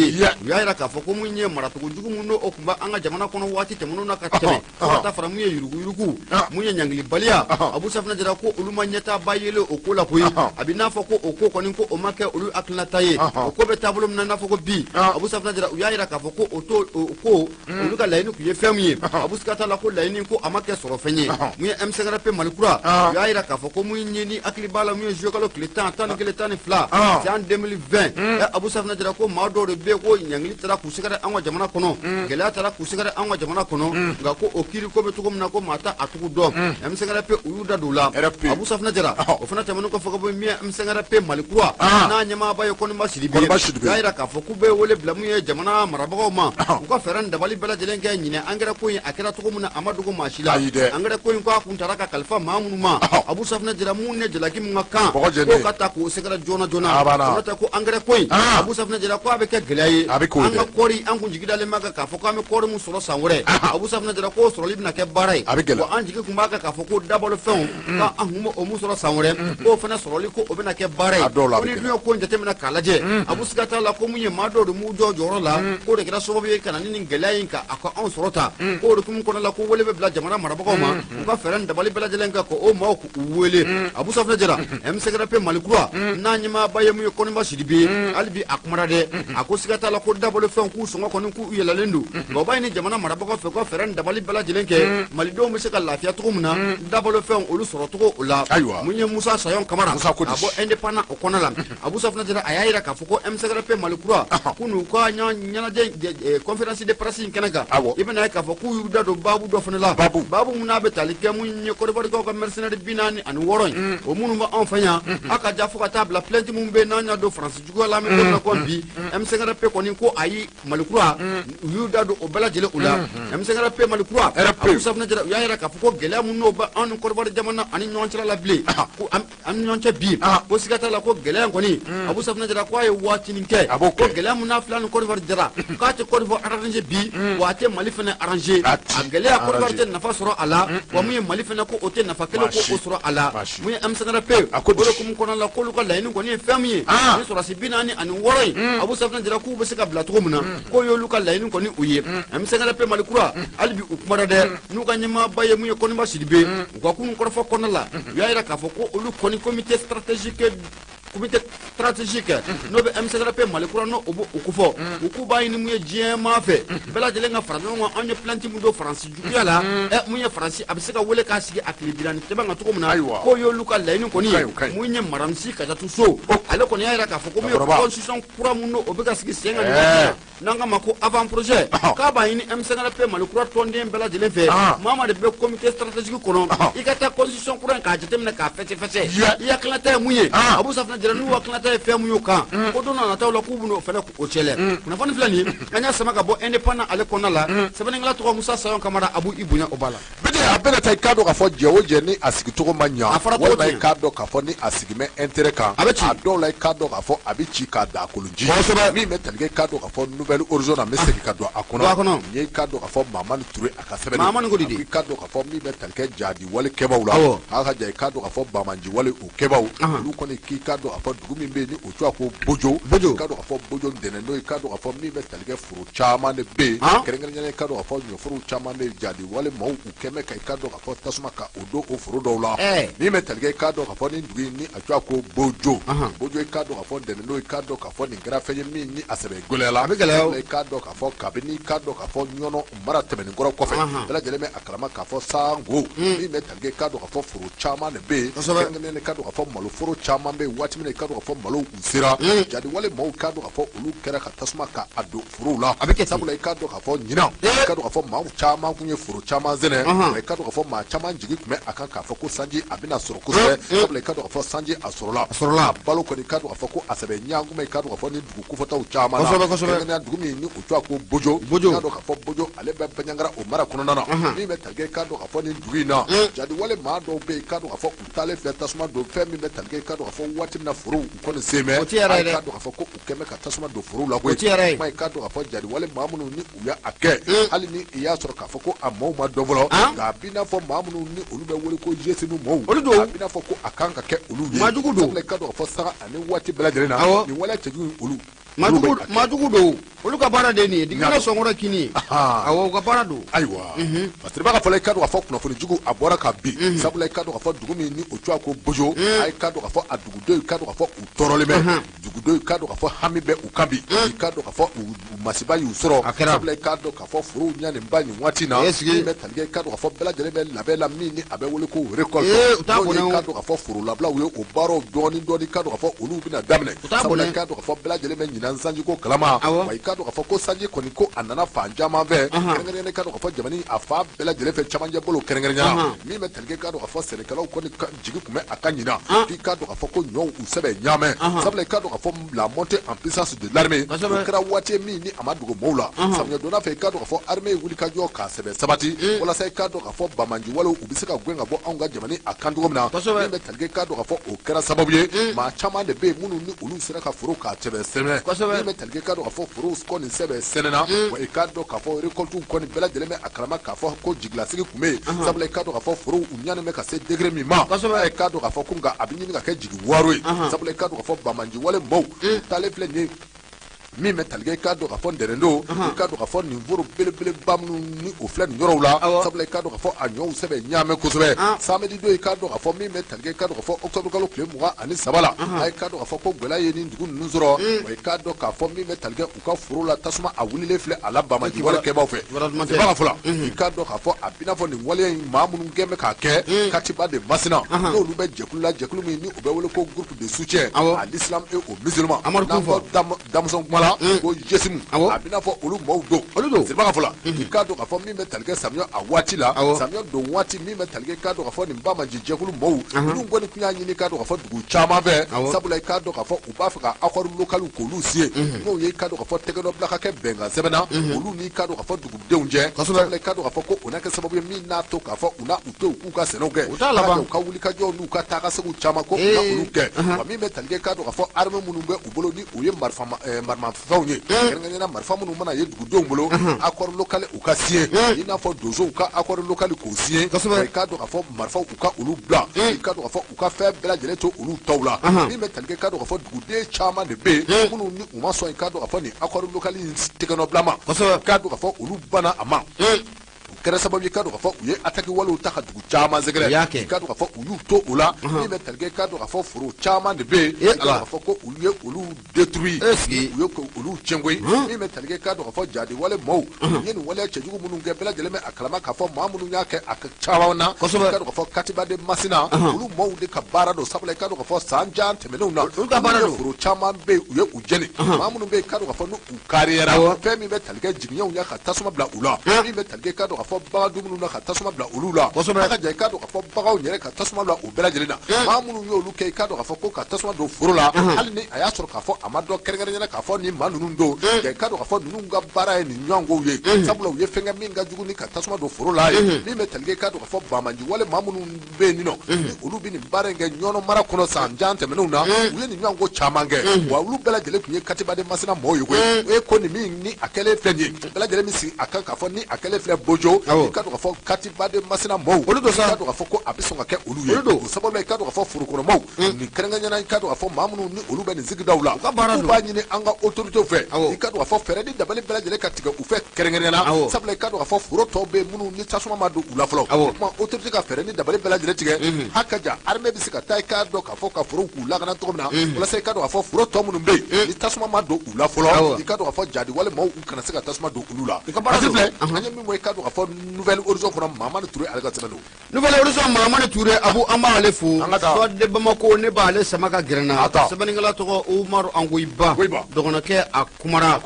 u y'a yira k'a fɔ ko mun ye maracogo jugu mun n'o tun bɛ an ka jamana kɔnɔ waati tɛmɛnenw na ka tɛmɛ fo ka taa fara mun ye yuruguyurugu mun ye ɲangilibaliya Abu Safunɛ Jara ko olu ma ɲɛtaaba yelen o ko la koyi a bɛ n'a fɔ ko o ko kɔni ko o ma kɛ olu hakilinata ye o ko bɛ taabolo min na n'a fɔ ko bi Abu Safunɛ Jara u y'a yira k'a fɔ ko o to o ko olu ka laɲini tun ye fɛn min ye Abu siga t'a la ko laɲini ko a ma kɛ sɔrɔ fɛn ye mun ye M5RP Mali kura u y'a yira k'a fɔ ko mun ye ni hakili b'a la mun ye juillet kalo tile 10 11 12 san 2020 Abu Safunɛ Jara ko maa dɔw de bɛ yen ko ɲangili taara k'u sɛgɛrɛ an ka jamana kɔnɔ gɛlɛya taara k'u sɛgɛrɛ an ka jamana kɔnɔ nka ko o kiiri ko bɛ cogo min na ko maa t'a a cogo dɔn M5RP u y'u da don o la Abu Safunɛ Jara o fana tɛmɛnen kɔfɛ ka bɔ min ye M5RP Mali kura n'a ɲɛmaaba ye Kɔniba Sidibe u y'a yira k'a fɔ k'u bɛ wele bila mun ye jamana marabagaw ma u ka fɛɛrɛ ni dabali bɛɛ lajɛlen kɛ ɲinɛ angɛrɛ ko in a kɛra cogo min na a ma dogo maa si la angɛrɛ ko in k'a kun taara ka kalifa maa minnu ma Abu Safunɛ Jara mun ne jalaki min ka kan k'o ka ta k'o sɛgɛrɛ joona joona n'o tɛ ko angɛrɛ ko in Abu Safunɛ Jara ko a bɛ kɛ gɛlɛya ye an ka kɔɔri an kun jigi dalen b'a kan k'a fɔ k'an bɛ kɔɔri min sɔrɔ san wɛrɛ Abu Safunɛ Jara k'o sɔrɔli bɛna kɛ baara ye wa an jigi kun b'a kan k'a fɔ ko dabalo fɛnw k'an kun bɛ o mun sɔrɔ san wɛrɛ k'o fana sɔrɔli ko o bɛna kɛ baara ye ko ni dun ye ko in jateminɛ k'a lajɛ Abu siga t'a la ko mun ye maa dɔw de m'u jɔ jɔyɔrɔ la k'o de kɛra sababu ye ka na ni nin gɛlɛya in ka a ka anw sɔrɔ ta k'o de hukumu kɔnɔ la ko wele bɛ bila jamana marabagaw ma u ka fɛɛrɛ ni dabali bɛɛ lajɛlen kɛ k'o maaw k'u wele Abu Safunɛ Jara M5RP Mali kura n'a ɲɛmaaba ye mun ye Kɔniba Sidibe hali bi a kumara dɛ a ko siga t'a la ko dabalo fɛnw k'u sɔngɔ kɔni k'u yɛlɛlen don nka u b'a ɲini jamana marabagaw fɛ u ka fɛɛrɛ ni dabali bɛɛ lajɛlen kɛ malidenw bɛ se ka lafiya cogo min na dabalo fɛnw olu sɔrɔ cogo o la mun ye Musa Sayɔn Kamara ka bɔ Indépendant o kɔnɔ la Abu Safunɛ Jara a y'a yira k'a fɔ ko M5RP Mali kura k'u n'u ka ɲɛnajɛ conférence de presse in kɛnɛ kan i bɛna ye k'a fɔ k'u y'u da don baabu dɔ fana la baabu mun n'a bɛ tali kɛ mun ye Kɔdiwarikaw ka mercenaires 46 in o minnu bɛ anw fɛ yan a ka ja fo ka taa bila plainte min bɛ n'an y'a don Faransi juguya la an bɛ don min na ko bi M5RP kɔni ko ayi Mali kura u y'u da don o bɛɛ lajɛlen o la M5RP Mali kura Abu Safunɛ Jara u y'a yira k'a fɔ ko gɛlɛya mun n'o bɛ anw ni Kɔdiwari jamana ani ɲɔgɔn cɛla la bilen ko an ni ɲɔgɔn cɛ bi ko siga t'a la ko gɛlɛya in kɔni Abu Safunɛ Jara ko a ye waatinin kɛ ko gɛlɛya mun n'a filɛ ni Kɔdiwari jara k'a tɛ Kɔdiwari arranger bi wa a tɛ Mali fana arranger a gɛlɛya Kɔdiwari tɛ nafa sɔrɔ a la wa mun ye Mali fana ko o tɛ nafa kelen ko o sɔrɔ a la mun ye M5RP o de hukumu kɔnɔ la k'olu ka laɲini kɔni ye fɛn min ye ni sɔrɔdasi 46 in Abu Safunɛ Jara k'u bɛ se ka bila cogo min na k'o y'olu ka laɲini kɔni o ye M5RP Mali kura hali bi u kumara dɛ n'u ka ɲɛmaaba ye mun ye Kɔniba Sidibe u ka kunun kɔrɔfɔ kɔnɔna la u y'a yira k'a fɔ ko olu kɔni comité stratégique n'o bɛ M5RP Mali kura n'o b'o kofɔ u k'u b'a ɲini mun ye diɲɛ maa fɛ bɛɛ lajɛlen ka fara ɲɔgɔn kan anw ye plainte mun don Faransi juguya la mun ye Faransi a bɛ se ka wele k'a sigi a tile 40 tɛmɛ kan cogo min na k'o y'olu ka laɲini kɔni ye mun ye Maramisi Kajatu So ale kɔni y'a yira k'a fɔ ko mun ye constitution kura mun n'o bɛ ka sigi sen kan nin waati in na n'an k'a ma ko avant projet k'a b'a ɲini M5RP Mali kura tɔnden bɛɛ lajɛlen fɛ maa maa de bɛ comité stratégique kɔnɔ i ka taa constitution kura in k'a jateminɛ k'a fɛsɛfɛsɛ i hakilinata ye mun ye Abu Safunɛ Jara n'u hakilinata ye fɛn mun y'o kan ko don nataw la k'u bɛn'o fana o cɛlɛ kunnafoni filɛ nin ye an y'a sama ka bɔ Indépendant ale kɔnɔna la sɛbɛnnikɛla tɔgɔ Musa Sayɔn Kamara Abu i bonya o b'a la. Bɛɛ a bɛna taa i k'a dɔn k'a fɔ jɛ o jɛ ni a sigicogo ma ɲa, a fɔra cogo walima i k'a dɔn k'a fɔ ni a sigi bɛ intérêt kan, a bɛ ci, a dɔw la i k'a dɔn k'a fɔ a bɛ ci k'a da kolonji, kosɛbɛ, min bɛ tali kɛ i k'a dɔn k'a fɔ Nouvel Horizon na n bɛ segin ka don a kɔnɔ, nin ye i k'a dɔn k'a fɔ Mahamani Ture a ka sɛbɛnni, Mahamani ko di, i k'a dɔn k'a fɔ min bɛ tali kɛ jadi wale kɛbaaw la, awɔ, a ka ja i k'a dɔn k'a fɔ banbaanci wale o kɛbaaw, olu kɔni k'i k'a dɔn k'a fɔ dugu min bɛ yen ni o tɔgɔ ko Bojo, Bojo, i k'a dɔn k'a fɔ Bojo ntɛnɛn don i k'a dɔn k'a fɔ min bɛ tali kɛ foro caman de bɛ yen, kɛrɛnkɛrɛnnenya la i k'a dɔn k'a fɔ ɲɔforow caman bɛ yen jadi wale maaw u kɛmɛ ka i k'a dɔn k'a fɔ tasuma ka o don o foro dɔw la min bɛ tali kɛ i k'a dɔn k'a fɔ nin dugu in ni a tɔgɔ ko Bojo, Bojo i k'a dɔn k'a fɔ ntɛnɛn don i k'a dɔn k'a fɔ nin kɛra fɛn ye min ni a sɛbɛ gɛlɛyala, a bɛ gɛlɛya i k'a dɔn k'a fɔ kabini i k'a dɔn k'a fɔ Ɲɔnɔ mara tɛmɛnen kɔrɔ kɔfɛ bɛɛ lajɛlen bɛ a kalama k'a fɔ sango min bɛ tali kɛ i k'a dɔn k'a fɔ foro caman de bɛ yen kɛrɛnkɛrɛnnenya la i k'a dɔn k'a fɔ maloforo caman bɛ yen waati min na i k'a dɔn k'a fɔ malow u sera jadi wale maaw k'a dɔn k'a fɔ olu kɛra ka tasuma ka a don forow la a bɛ kɛ sabula i k'a dɔn k'a fɔ ɲinan i k'a dɔn k'a fɔ maaw caman kun ye foro caman sɛnɛ I k'a dɔn k'a fɔ maa caman jigi tun bɛ a kan k'a fɔ ko sanji a bɛna sɔrɔ kosɛbɛ, sabula i k'a dɔn k'a fɔ sanji a sɔrɔla, a balo kɔni i k'a dɔn k'a fɔ ko a sɛbɛ ɲaguman i k'a dɔn k'a fɔ ni dugu kofɔtaw caman na, kɛrɛnkɛrɛnnenya dugu min ni o tɔgɔ ko Bojo, i k'a dɔn k'a fɔ Bojo ale bɛ Banjagara o mara kɔnɔna na, min bɛ tali kɛ i k'a dɔn k'a fɔ nin dugu in na, jadiwale maa dɔw bɛ yen i k'a dɔn k'a fɔ u taalen filɛ tasuma don fɛn min bɛ tali kɛ i k'a dɔn k'a fɔ waati min na forow u kɔni sen bɛ, i k'a dɔn k'a fɔ ko u kɛn bɛ ka tasuma don forow la koyi, kuma i k'a dɔn k'a fɔ jadiwale maa minnu ni u y'a kɛ, hali ni i y'a sɔrɔ k'a fɔ ko a maaw ma dɔn fɔlɔ, nka a b'i n'a fɔ maa minnu ni olu bɛ wele ko GSIM maaw, a b'i n'a fɔ ko a kan ka kɛ olu ye, sabula i k'a dɔn k'a fɔ sanga ani waati bɛɛ lajɛlen na nin waleya cɛjugu in olu maajugu don, olu ka baara de ye nin ye, digina sɔnkɔrɔ kini ye, awɔ, u ka baara don. Ayiwa, Fasiriba ka fɔ la i k'a dɔn k'a fɔ kunnafoni jugu a bɔra ka bin, sabula i k'a dɔn k'a fɔ dugu min ni o tɔgɔ ko Bojo, a i k'a dɔn k'a fɔ a dugudenw i k'a dɔn k'a fɔ u tɔɔrɔlen bɛ, dugudenw i k'a dɔn k'a fɔ hami bɛ u kan bi, i k'a dɔn k'a fɔ u masiba y'u sɔrɔ, sabula i k'a dɔn k'a fɔ forow ɲanenba nin waati in na, min bɛ tali kɛ i k'a dɔn k'a fɔ bɛɛ lajɛlen bɛ labɛn la min ni a bɛ wele ko récolte, n'o ye i k'a dɔn k'a fɔ foro labilaw ye, o baaraw dɔɔni dɔɔni i k'a dɔn k'a fɔ olu bɛna daminɛ, sabula i k'a dɔn k'a fɔ bɛɛ lajɛlen bɛ ɲinan sanjiko kalama, wa i k'a dɔn k'a fɔ ko sanji kɔni ko a nana fan caman fɛ, kɛrɛnkɛrɛnnenya i k'a dɔn k'a fɔ jamana a fan bɛɛ lajɛlen fɛ camancɛ bolo kɛrɛnkɛrɛnnenya la, min bɛ tali kɛ i k'a dɔn k'a fɔ sɛnɛkɛlaw kɔni jigi tun bɛ a kan ɲinan, k'i k'a dɔn k'a fɔ ko ɲɔw u sɛbɛ ɲaamɛ, sabula i k'a dɔn k'a fɔ la montée en puissance de l'armée o kɛra waati min ni a ma dogo maaw la, samiyɛ donna fɛ i k'a dɔn k'a fɔ armée ye wulikajɔ k'a sɛbɛ sabati, walasa i k'a dɔn k'a fɔ banbaanci walew u bɛ se ka gɛn ka bɔ anw ka jamana a kan cogo min na, min bɛ tali kɛ i k'a dɔn k'a fɔ o kɛra sababu ye maa caman de bɛ yen minnu ni olu sera ka foro k'a sɛbɛ sɛnɛ, min bɛ tali kɛ i k'a dɔn k'a fɔ forow kɔni sɛbɛ sɛnɛna, wa i k'a dɔn k'a fɔ récolte kɔni bɛɛ lajɛlen bɛ a kalama k'a fɔ ko jigilasigi tun bɛ yen, sabula i k'a dɔn k'a fɔ forow u ɲanen bɛ ka se degré min ma, i k'a dɔn k'a fɔ ko nka a bɛ ɲini ka kɛ jigin waro ye, sabula i k'a dɔn k'a fɔ banbaanci wale maaw u taalen filɛ nin ye min bɛ tali kɛ i k'a dɔn k'a fɔ ntɛnɛndon, i k'a dɔn k'a fɔ nin foro belebeleba minnu ni o filɛ nin yɔrɔw la, sabula i k'a dɔn k'a fɔ a ɲɔw sɛbɛ ɲaamɛ kosɛbɛ, samedi don i k'a dɔn k'a fɔ min bɛ tali kɛ i k'a dɔn k'a fɔ octobre kalo tile 23 la, a i k'a dɔn k'a fɔ ko gɛlɛya ye nin dugu ninnu sɔrɔ, wa i k'a dɔn k'a fɔ min bɛ tali kɛ u ka foro la tasuma a wulilen filɛ a la banbaanci wale kɛbaaw fɛ, ka fɔ la i k'a dɔn k'a fɔ a b'i n'a fɔ nin waleya in maa minnu kɛn bɛ k'a kɛ Katiba de Masina, n'olu bɛ jɛkulu la, jɛkulu min ni u bɛ wele ko groupe de soutien à l'islam et aux musulmans, n'a fɔ denmisɛn kuma la ko GSIM, a b'i n'a fɔ olu maaw don, Siriba ka fɔ la i k'a dɔn k'a fɔ min bɛ tali kɛ samiyɛ a waati la, samiyɛ don waati min bɛ tali kɛ i k'a dɔn k'a fɔ nin banbaanci jɛkulu maaw ninnu kɔni tun y'a ɲini i k'a dɔn k'a fɔ dugu caman fɛ, sabula i k'a dɔn k'a fɔ u b'a fɛ ka accord local k'olu signer, n'o ye i k'a dɔn k'a fɔ tɛgɛnɔbila ka kɛ bɛnkan sɛbɛn na olu ni i k'a dɔn k'a fɔ dugudenw cɛ, sabula i k'a dɔn k'a fɔ ko o na kɛ sababu ye min n'a to k'a fɔ u na u to u k'u ka sɛnɛw kɛ, u ka wulikajɔw n'u ka taakaseginw caman ko u na olu kɛ, wa min bɛ tali kɛ i k'a dɔn k'a fɔ armée minnu bɛ u bolo ni u ye marimafɛnw ye, kɛrɛnkɛrɛnnenya marifa minnu mana ye dugudenw bolo, accord local u ka signer, i n'a fɔ donsow ka accord local k'o signer, i k'a dɔn k'a fɔ marifaw u ka olu bila, i k'a dɔn k'a fɔ u ka fɛn bɛɛ lajɛlen to olu taw la, min bɛ tali kɛ i k'a dɔn k'a fɔ duguden caman de bɛ yen minnu ni u ma sɔn i k'a dɔn k'a fɔ nin accord local in tɛgɛnɔbila ma, i k'a dɔn k'a fɔ olu banna a ma, o kɛra sababu ye i k'a dɔn k'a fɔ u ye attaque walew ta ka dugu caman sɛgɛrɛ, i k'a dɔn k'a fɔ u y'u to o la, min bɛ tali kɛ i k'a dɔn k'a fɔ foro caman de bɛ yen, i k'a dɔn k'a fɔ ko olu ye olu détruit, u ye olu tiɲɛ koyi, min bɛ tali kɛ i k'a dɔn k'a fɔ jadi wale maaw u ye nin waleya cɛjugu minnu kɛ bɛɛ lajɛlen bɛ a kalama k'a fɔ maa minnu y'a kɛ a caman na, i k'a dɔn k'a fɔ Katiba de Masina olu maaw de ka baara don, sabula i k'a dɔn k'a fɔ san jan tɛmɛnenw na olu ka baara don, foro caman bɛ yen u ye u jeni, maa minnu bɛ yen i k'a dɔn k'a fɔ n'u kariyara fɛn min bɛ tali kɛ jigiɲɛw ye ka tasuma bila u la, min bɛ tali kɛ i k'a dɔn k'a fɔ bagan dumuniw na ka tasuma bila olu la, a ka ja i k'a dɔn k'a fɔ baganw yɛrɛ ka tasuma bila u bɛɛ lajɛlen na, maa minnu y'olu kɛ i k'a dɔn k'a fɔ ko ka tasuma don foro la, hali ni a y'a sɔrɔ k'a fɔ a ma dɔn kɛrɛnkɛrɛnnenya k'a fɔ nin maa ninnu don, i k'a dɔn k'a fɔ ninnu ka baara ye nin ɲɔgɔnkow ye, sabula u ye fɛn kɛ min ka jugu ni ka tasuma don foro la ye, min bɛ tali kɛ i k'a dɔn k'a fɔ banbaanci wale maa minnu bɛ yen nɔ ni olu bɛ nin baara in kɛ Ɲɔnɔ mara kɔnɔ san jan tɛmɛnenw na, u ye nin ɲɔgɔnko caman kɛ, wa olu bɛɛ lajɛlen tun ye Katiba de Masina mɔɔw ye koyi, o ye ko nin min ni a kɛlen filɛ nin ye, bɛɛ lajɛlen bɛ sigi a kan k'a fɔ ni a kɛlen filɛ Bojo, i k'a dɔn k'a fɔ Katiba de Masina mɔɔw, olu don sa, i k'a dɔn k'a fɔ ko a bɛ sɔn ka kɛ olu ye, o sababu la i k'a dɔn k'a fɔ forokɔnɔmaw nin kɛrɛnkɛrɛnnenya i k'a dɔn k'a fɔ maa minnu ni olu bɛ nin sigidaw la, u b'a ɲini an ka autorités fɛ, i k'a dɔn k'a fɔ fɛɛrɛ ni dabali bɛɛ lajɛlen ka tigɛ u fɛ kɛrɛnkɛrɛnnenya la, sabula i k'a dɔn k'a fɔ foro tɔw bɛ yen minnu ni tasuma ma don u la fɔlɔ, o tuma autorité ka fɛɛrɛ ni dabali bɛɛ lajɛlen tigɛ, haka ja armée bɛ se ka taa i k'a dɔn k'a fɔ ka forow k'u lakana cogo min na, walasa i k'a dɔn k'a fɔ foro tɔ minnu bɛ yen ni tasuma ma don u la fɔlɔ, i k'a dɔn k'a fɔ jadi wale maaw u kana se ka tasuma don olu la. Filɛ an ye min fɔ i k'a dɔn k'a fɔ Nouvel Horizon kɔnɔ Mahamani Ture ale ka sɛbɛn don. Nouvel Horizon Mahamani Ture Abu an b'ale fo, Soir de Bamako ne b'ale sama ka gɛrɛ n na, sɛbɛnnikɛla tɔgɔ Umaru Angoyiba dɔgɔnɔkɛ a kumara,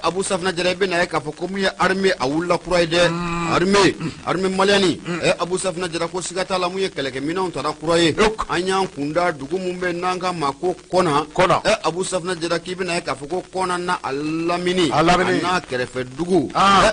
Abu Safina Jara i bɛ na ye k'a fɔ ko min ye armée a wulila kura ye dɛ, Armée malienne Abu Safinɛ Jara ko siga t'a la mun ye kɛlɛkɛminɛnw tara kura ye an y'an kunda dugu mun bɛ n'an ka ma ko Kɔna Abu Safinɛ Jara k'i bɛna ye k'a fɔ ko Kɔna n'a a lamini a n'a kɛrɛfɛ dugu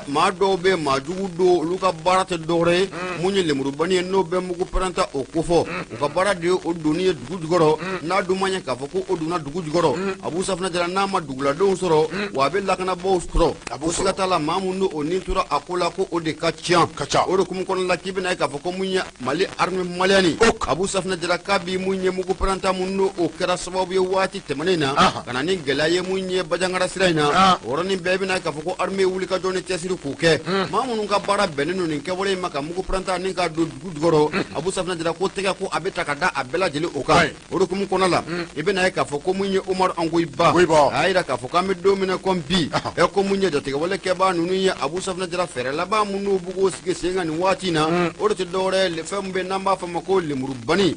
maa dɔw bɛ maa jugu don olu ka baara tɛ dɔwɛrɛ ye mun ye lemurubani ye n'o bɛ mugu pɛrɛnta o kofɔ u ka baara de ye o donni ye dugu jukɔrɔ n'a dun ma ɲɛ k'a fɔ ko o donna dugu jukɔrɔ Abu Safinɛ Jara n'a ma duguladenw sɔrɔ wa a bɛ lakanabaaw sɔrɔ ko siga t'a la maa mun o ni tora a ko la ko o de ka ca o de hukumu kɔnɔna la k'i bɛna ye k'a fɔ ko mun ye Mali armée malienne Abu Safinɛ Jara kabi mun ye mugu pɛrɛnta mun n'o o kɛra sababu ye waati tɛmɛnen na ka na ni gɛlɛya ye mun ye Bajangara sira in na o yɔrɔnin bɛɛ bɛna ye k'a fɔ ko armée wulikajɔ ni cɛsiri k'o kɛ maa minnu ka baara bɛnnen don nin kɛwale in ma ka mugu pɛrɛnta ni ka don dugu jukɔrɔ Abu Safinɛ Jara ko tɛgɛ ko a bɛ ta ka da a bɛɛ lajɛlen o kan o de hukumu kɔnɔ la i bɛna ye k'a fɔ ko mun ye Umaru Angoyiba a y'a jira k'a fɔ k'an bɛ don min na komi bi ko mun ye jatigɛwale kɛbaa ninnu ye Abu Safinɛ Jara fɛɛrɛ laban minnu b'u k'o sigi sen kan nin waati in na o de tɛ dɔwɛrɛ ye fɛn min bɛ n'an b'a fɔ ma ko lemurubani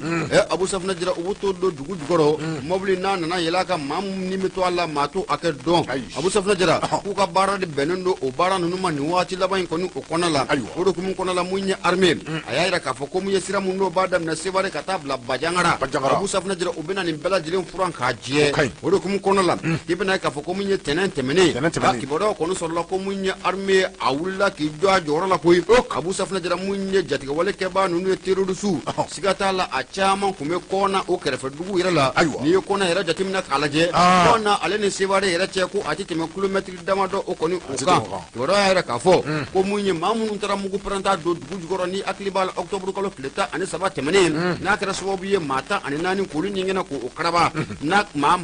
Abu Safinɛ Jara u bɛ t'o don dugu jukɔrɔ mɔbili n'a nana yɛlɛ a kan maa min bɛ to a la maa t'o hakɛ dɔn Abu Safinɛ Jara k'u ka baara de bɛnnen don o baara ninnu ma nin waati laban in kɔni o kɔnɔ la o de hukumu kɔnɔ la mun ye armée a y'a jira k'a fɔ ko mun ye sira mun n'o b'a daminɛ Sevare ka taa bila Bajangara Abu Safinɛ Jara u bɛna nin bɛɛ lajɛlen furan k'a jɛ o de hukumu kɔnɔ la i bɛna ye k'a fɔ ko mun ye tɛnɛn tɛmɛnen kibaruyaw kɔni sɔrɔla ko mun ye armée a wulila k'i jɔ a jɔyɔrɔ la koyi Abu Safinɛ Jara mun ye jatigɛwale kɛbaa ninnu ye terroriste siga t'a la a caman tun bɛ Kɔna o kɛrɛfɛ dugu yɛrɛ la n'i ye Kɔna yɛrɛ jateminɛ k'a lajɛ Kɔna ale ni Sevare yɛrɛ cɛ ko a tɛ tɛmɛ kilomɛtiri damadɔ o kɔni o kan kibaruya y'a jira k'a fɔ ko mun ye maa minnu taara mugu pɛrɛnta don dugu jukɔrɔ ni hakili b'a la octobre kalo tile 13 tɛmɛnen n'a kɛra sababu ye maa 14 k'olu ni kɛnɛ k'o karaba n'a maa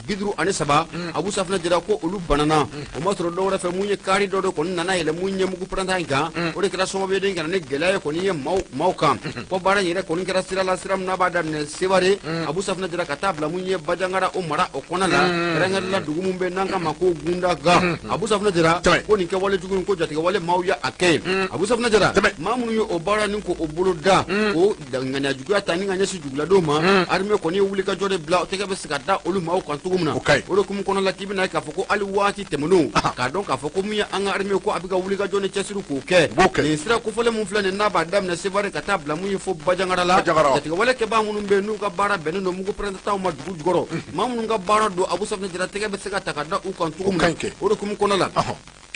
53 Abu Safinɛ Jara ko olu banana o ma sɔrɔ dɔwɛrɛ fɛ mun ye kari dɔ de kɔni nana yɛlɛ mun ye mugu pɛrɛnta in kan o de kɛra sababu ye den ka na ni gɛlɛya ye kɔni ye maaw kan ko baara in yɛrɛ kɔni kɛra sira la sira min n'a b'a daminɛ Sevare Abu Safinɛ Jara ka taa bila mun ye Bajangara o mara o kɔnɔ la kɛrɛnkɛrɛn la dugu min bɛ n'an k'a ma ko Gundaga Abu Safinɛ Jara ko nin kɛwale jugu in ko jatigɛwale maaw ye a kɛ yen Abu Safinɛ Jara maa minnu ye o baara nin ko o bolo da o ŋaniya juguya ta ni ka ɲɛsin duguladenw ma armée kɔni ye wulikajɔ de bila tɛgɛ bɛ se ka da olu maaw kan cogo min na o de hukumu kɔnɔ la k'i bɛna ye k'a fɔ ko hali waati tɛmɛnenw k'a dɔn k'a fɔ ko mun ye an ka armée ko a bɛ ka wulikajɔ ni cɛsiri k'o kɛ nin sira kofɔlen mun filɛ nin n'a b'a daminɛ Sevare ka taa bila mun ye fo Bajangara la jatigɛwale kɛbaa minnu bɛ yen n'u ka baara bɛnnen don mugu pɛrɛntataw ma dugu jukɔrɔ maa minnu ka baara don Abu Safinɛ Jara tɛgɛ bɛ se ka ta ka da u kan cogo min na o de hukumu kɔnɔ la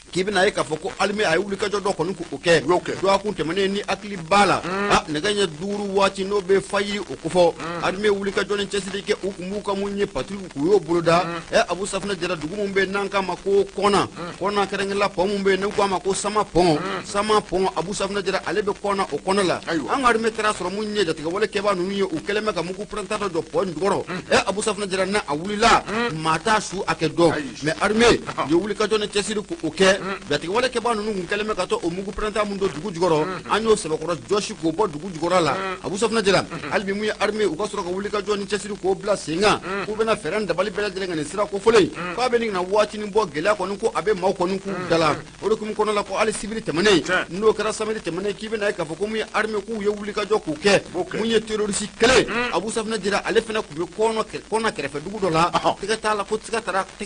k'i bɛna ye k'a fɔ ko armée a ye wulikajɔ dɔ kɔni k'o kɛ dɔgɔkun tɛmɛnen ni hakili b'a la nɛgɛ ɲɛ 5 waati n'o bɛ fajiri o kofɔ armée wulikajɔ ni cɛsiri kɛ u kun b'u ka mun ye patrouille k'u y'o boloda Abu Safinɛ Jara dugu min bɛ n'an k'a ma ko Kɔna Kɔna kɛrɛnkɛrɛn la pont min bɛ yen n'u k'a ma ko Sama pont Sama pont Abu Safinɛ Jara ale bɛ Kɔna o kɔnɔ la an ka armée taara sɔrɔ mun ye jatigɛwale kɛbaa ninnu ye u kɛlen bɛ ka mugu pɛrɛnta dɔ jɔ pont jukɔrɔ Abu Safinɛ Jara n'a a wulila maa t'a su hakɛ dɔn mais armée ye wulikajɔ ni cɛsiri k'o kɛ jatigɛwale kɛbaa ninnu kun kɛlen bɛ ka taa o mugu pɛrɛnta mun don dugu jukɔrɔ an y'o sɛbɛkɔrɔ jɔsi k'o bɔ dugu jukɔrɔ la Abu Safinɛ Jara hali bi mun ye armée u ka sɔrɔ ka wulikajɔ ni cɛsiri k'o bila sen kan k'u bɛna fɛɛrɛ dabali bɛɛ lajɛlen ka nin sira kofɔlen k'a bɛ nin na waatinin bɔ gɛlɛya kɔni ko a bɛ maaw kɔni k'u da la o de hukumu kɔnɔ la ko hali sibiri tɛmɛnen n'o kɛra samedi tɛmɛnen k'i bɛna ye k'a fɔ ko mun ye armée k'u ye wulikajɔ k'o kɛ mun ye terroriste kelen Abu Safinɛ Jara ale fana tun bɛ Kɔna kɛrɛfɛ dugu dɔ la tɛgɛ t'a la ko tɛgɛ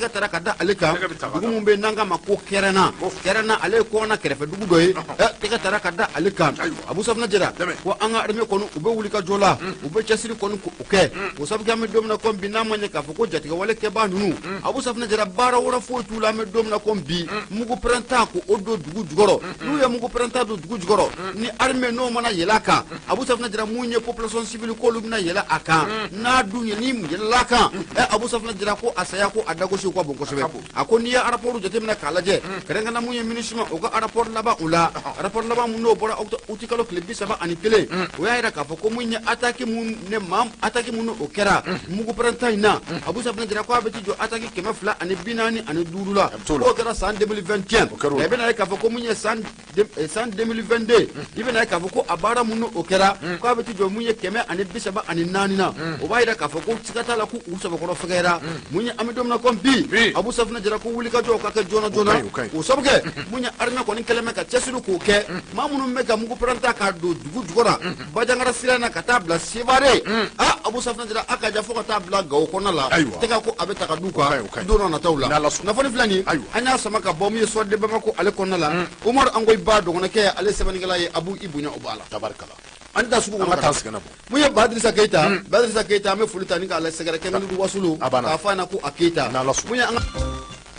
taara ka da ale kan dugu min bɛ n'an k'a ma ko Kɛrɛnna Kɛrɛnna ale ye Kɔna kɛrɛfɛ dugu dɔ ye tɛgɛ taara ka da ale kan Abu Safinɛ Jara ko an ka armée kɔni u bɛ wulikajɔ la u bɛ cɛsiri kɔni k'o kɛ o sabu kɛ an bɛ don min na komi bi n'a ma ɲɛ k'a fɔ ko jatigɛwale kɛbaa ninnu Abu Safinɛ Jara baara wɛrɛ foyi t'u la an bɛ don min na komi bi mugu pɛrɛnta k'o don dugu jukɔrɔ n'u ye mugu pɛrɛnta don dugu jukɔrɔ ni armée n'o mana yɛlɛ a kan Abu Safinɛ Jara mun ye population civile k'olu bɛna yɛlɛ a kan n'a dun ye ni yɛlɛla a kan Abu Safinɛ Jara ko a saya ko a dagosi ka bon kosɛbɛ a ko n'i ye rapport jateminɛ k'a lajɛ kɛrɛnkɛrɛnna mun ye MINUSMA o ka rapport laban o la rapport laban mun n'o bɔra uti kalo tile 31 o y'a jira k'a fɔ ko mun ye attaque mun ne maa attaque mun o kɛra mugu pɛrɛnta in na Abu Safinɛ Jara ko a bɛ t'i jɔ attaque 245 la k'o kɛra san 2021 i bɛna ye k'a fɔ ko mun ye san 2022 i bɛna ye k'a fɔ ko a baara mun o kɛra k'a bɛ t'i jɔ mun ye 134 na o b'a jira k'a fɔ ko siga t'a la k'u sɛbɛkɔrɔ fɛgɛyara mun ye an bɛ don min na komi bi Abu Safinɛ Jara ko wulikajɔ ka kɛ joona joona o K'o sabu kɛ mun ye, armée kɔni kɛlen bɛ ka cɛsiri k'o kɛ, maa minnu bɛ ka mugu pɛrɛn k'a don dugu jukɔrɔ Bajangara sira in na ka taa bila Sevare, aa, Abu Safinɛ Jara, a ka ja fo ka taa bila Gawo kɔnɔna la. Tɛgɛ ko a bɛ ta ka d'u kan don dɔ nataw la. Kunnafoni filɛ nin, an y'a sama ka bɔ min ye Soir de Bamako ale kɔnɔna la. Umaru Angoyi Ba dɔgɔnɔkɛ, ale sɛbɛnnikɛla ye. Abu, i bonya o b'a la. Tabarikala. An tɛ taa sugu kɔnɔ. An ka taa sɛgɛnna bɔ. Mun ye Badirisa Keyita, Badirisa Keyita, an bɛ foli ta ni k'a la sɛgɛrɛ kɛnɛ wasulu k'a fɔ a ɲɛna ko a Keyita. Mun ye an ka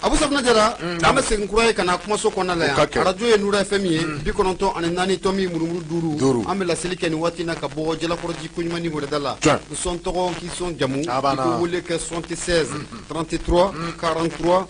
Abu Safinɛ Jara, an bɛ segin kura ye ka na kumaso kɔnɔna la yan. Arajo ye Nura FM ye, 94.5. An bɛ laseli kɛ nin waati in na ka bɔ Jalakɔrɔji koɲuman ni wɛrɛda la. N sɔn tɔgɔ k'i sɔn jamu, i bɛ wele kɛ 76 33 43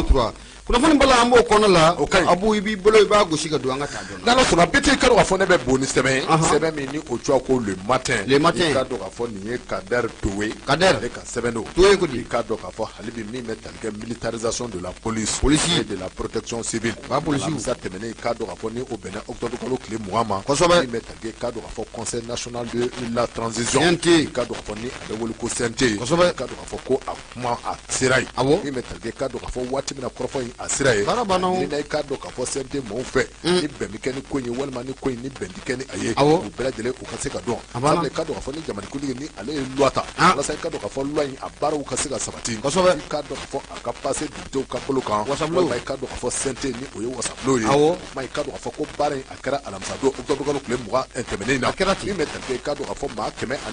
03. Kunnafoni bala, an b'o kɔnɔ la. Abu, i b'i bolo, i b'a gosi ka don, an ka taa dɔn. N'Ala sɔnna, Bete, i ka dɔn k'a fɔ ne bɛ bon ni sɛbɛn ye, sɛbɛn min ni o tɔgɔ ko Le Matin. Le Matin. I ka dɔn k'a fɔ nin ye Kader Towe. Kader ale ka sɛbɛn don. Towe ko di? I ka dɔn k'a fɔ hali bi min bɛ tali kɛ militarisation de la police. Polisi. Et de la protection civile. Ba polisiw. Alamisa tɛmɛnen, i ka dɔn k'a fɔ ni o bɛnna octobre kalo tile 20 ma. Min bɛ tali kɛ, i ka dɔn k'a fɔ Conseil national de la transition. CNT. I ka dɔn k'a fɔ ni a bɛ wele ko CNT. I ka dɔn k'a fɔ ko a kuma a sera yen. Min bɛ tali kɛ, i ka dɔn k'a fɔ waati min na kɔrɔfɔ in a sera yen. Baara banna o. Ni i ka dɔn k'a fɔ CNT mɔɔw fɛ, ni bɛn bɛ kɛ ni ko in ye walima ni ko in ni bɛn tɛ kɛ ni a ye. U bɛɛ lajɛlen u ka se ka dɔn. Sabula i ka dɔn k'a fɔ ni jamanakuntigi ni ale ye loi ta, walasa i ka dɔn k'a fɔ loi in a baaraw ka se ka sabati. I ka dɔn k'a fɔ a ka passer députéw ka bolo kan. Wasabulon. Walima i ka dɔn k'a fɔ CNT ni o ye wasabulon ye. Kuma i ka dɔn k'a fɔ ko baara in a kɛra alamisa don, octobre kalo tile 20 tɛmɛnen in na. A kɛra ten. Min bɛ tali kɛ, i ka dɔn k'a fɔ maa 111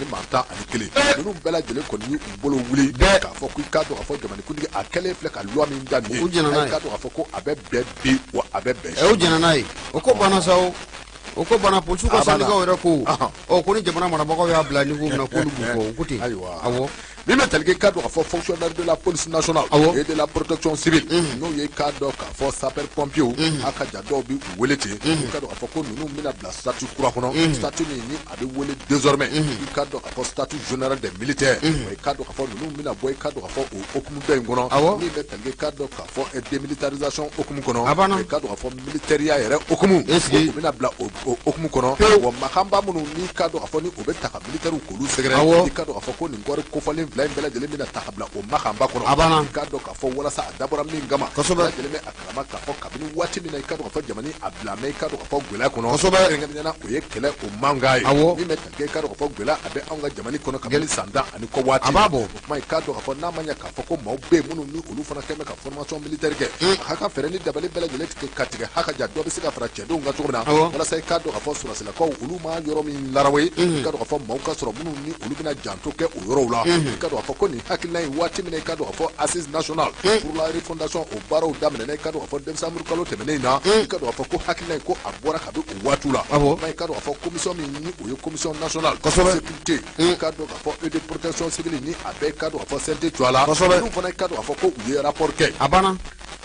ninnu bɛɛ lajɛlen kɔni y'u bolo wuli k'a fɔ ko i ka dɔn k'a fɔ jamanakuntigi a kɛlen filɛ ka loi min da nin ye. U jɛnna n'a ye. I ka dɔn k'a fɔ ko a bɛ bɛn bi, wa a bɛ bɛn U jɛnna n'a ye, o ko banna sa. O o ko banna, polisiw ka A banna. syndicat yɛrɛ ko ɔ ko ni jamana marabagaw y'a bila niveau min na, k'olu b'u kɔ, u ko ten. Ayiwa. Awɔ. Min bɛ tali kɛ, i ka dɔn k'a fɔ fonctionnaire de la police nationale et de la protection civile, n'o ye i ka dɔn k'a fɔ sapeur pompier, a ka ja dɔw bɛ u wele ten, i ka dɔn k'a fɔ ko ninnu bɛna bila statut kura kɔnɔ, statut min ni a bɛ wele désormais, i ka dɔn k'a fɔ statut général des militaires. Wa i ka dɔn k'a fɔ ninnu bɛna bɔ, i ka dɔn k'a fɔ o hokumu dɔ in kɔnɔ min bɛ tali kɛ, i ka dɔn k'a fɔ démilitarisation hokumu kɔnɔ. A banna. I ka dɔn k'a fɔ militaire yɛrɛ hokumu, Est-ce que o bɛna bila o hokumu kɔnɔ. Wa makanba minnu n'i ka dɔn k'a fɔ ni o bɛ ta ka militaires k'olu sɛgɛrɛ, i ka dɔn k'a fɔ ko nin kɔri kofɔlen fila in bɛɛ lajɛlen bɛna ta ka bila o makanba kɔnɔ. A banna. I ka dɔn k'a fɔ walasa a dabɔra min kama, bɛɛ lajɛlen bɛ a kalama k'a fɔ kabini waati min na, i ka dɔn k'a fɔ jamana a bila mɛ, i ka dɔn k'a fɔ gɛlɛya kɔnɔ, kɛrɛnkɛrɛnnenya la o ye kɛlɛ o mankan ye. Min bɛ tali kɛ, i ka dɔn k'a fɔ gɛlɛya a bɛ anw ka jamana kɔnɔ kabini san 10 ani kɔ waati. A b'a bɔ. O kuma, i ka dɔn k'a fɔ n'a ma ɲɛ k'a fɔ ko maaw bɛ yen minnu ni olu fana kɛn bɛ ka formation militaire kɛ, a ka kan fɛɛrɛ ni dabali bɛɛ lajɛlen tigɛ ka tigɛ ha ka ja dɔ bɛ se ka fara cɛdenw kan cogo min na, walasa i ka dɔn k'a fɔ sɔrɔsilakaw olu ma yɔrɔ min larawe, i ka dɔn k'a fɔ maaw ka sɔrɔ minnu ni olu bɛna janto kɛ o yɔrɔw la. I ka dɔn k'a fɔ ko nin hakilina in, waati min na i ka dɔn k'a fɔ assise nationale pour la refondation o baaraw daminɛna, i ka dɔn k'a fɔ décembre kalo tɛmɛnen in na, i ka dɔn k'a fɔ ko hakilina in ko a bɔra kabi o waatiw la. Kuma i ka dɔn k'a fɔ commission min ni o ye commission nationale sécurité, i ka dɔn k'a fɔ et de protection civile, ni a bɛɛ i ka dɔn k'a fɔ CNT jɔ a la, ninnu fana i ka dɔn k'a fɔ ko u ye rapport kɛ. A banna.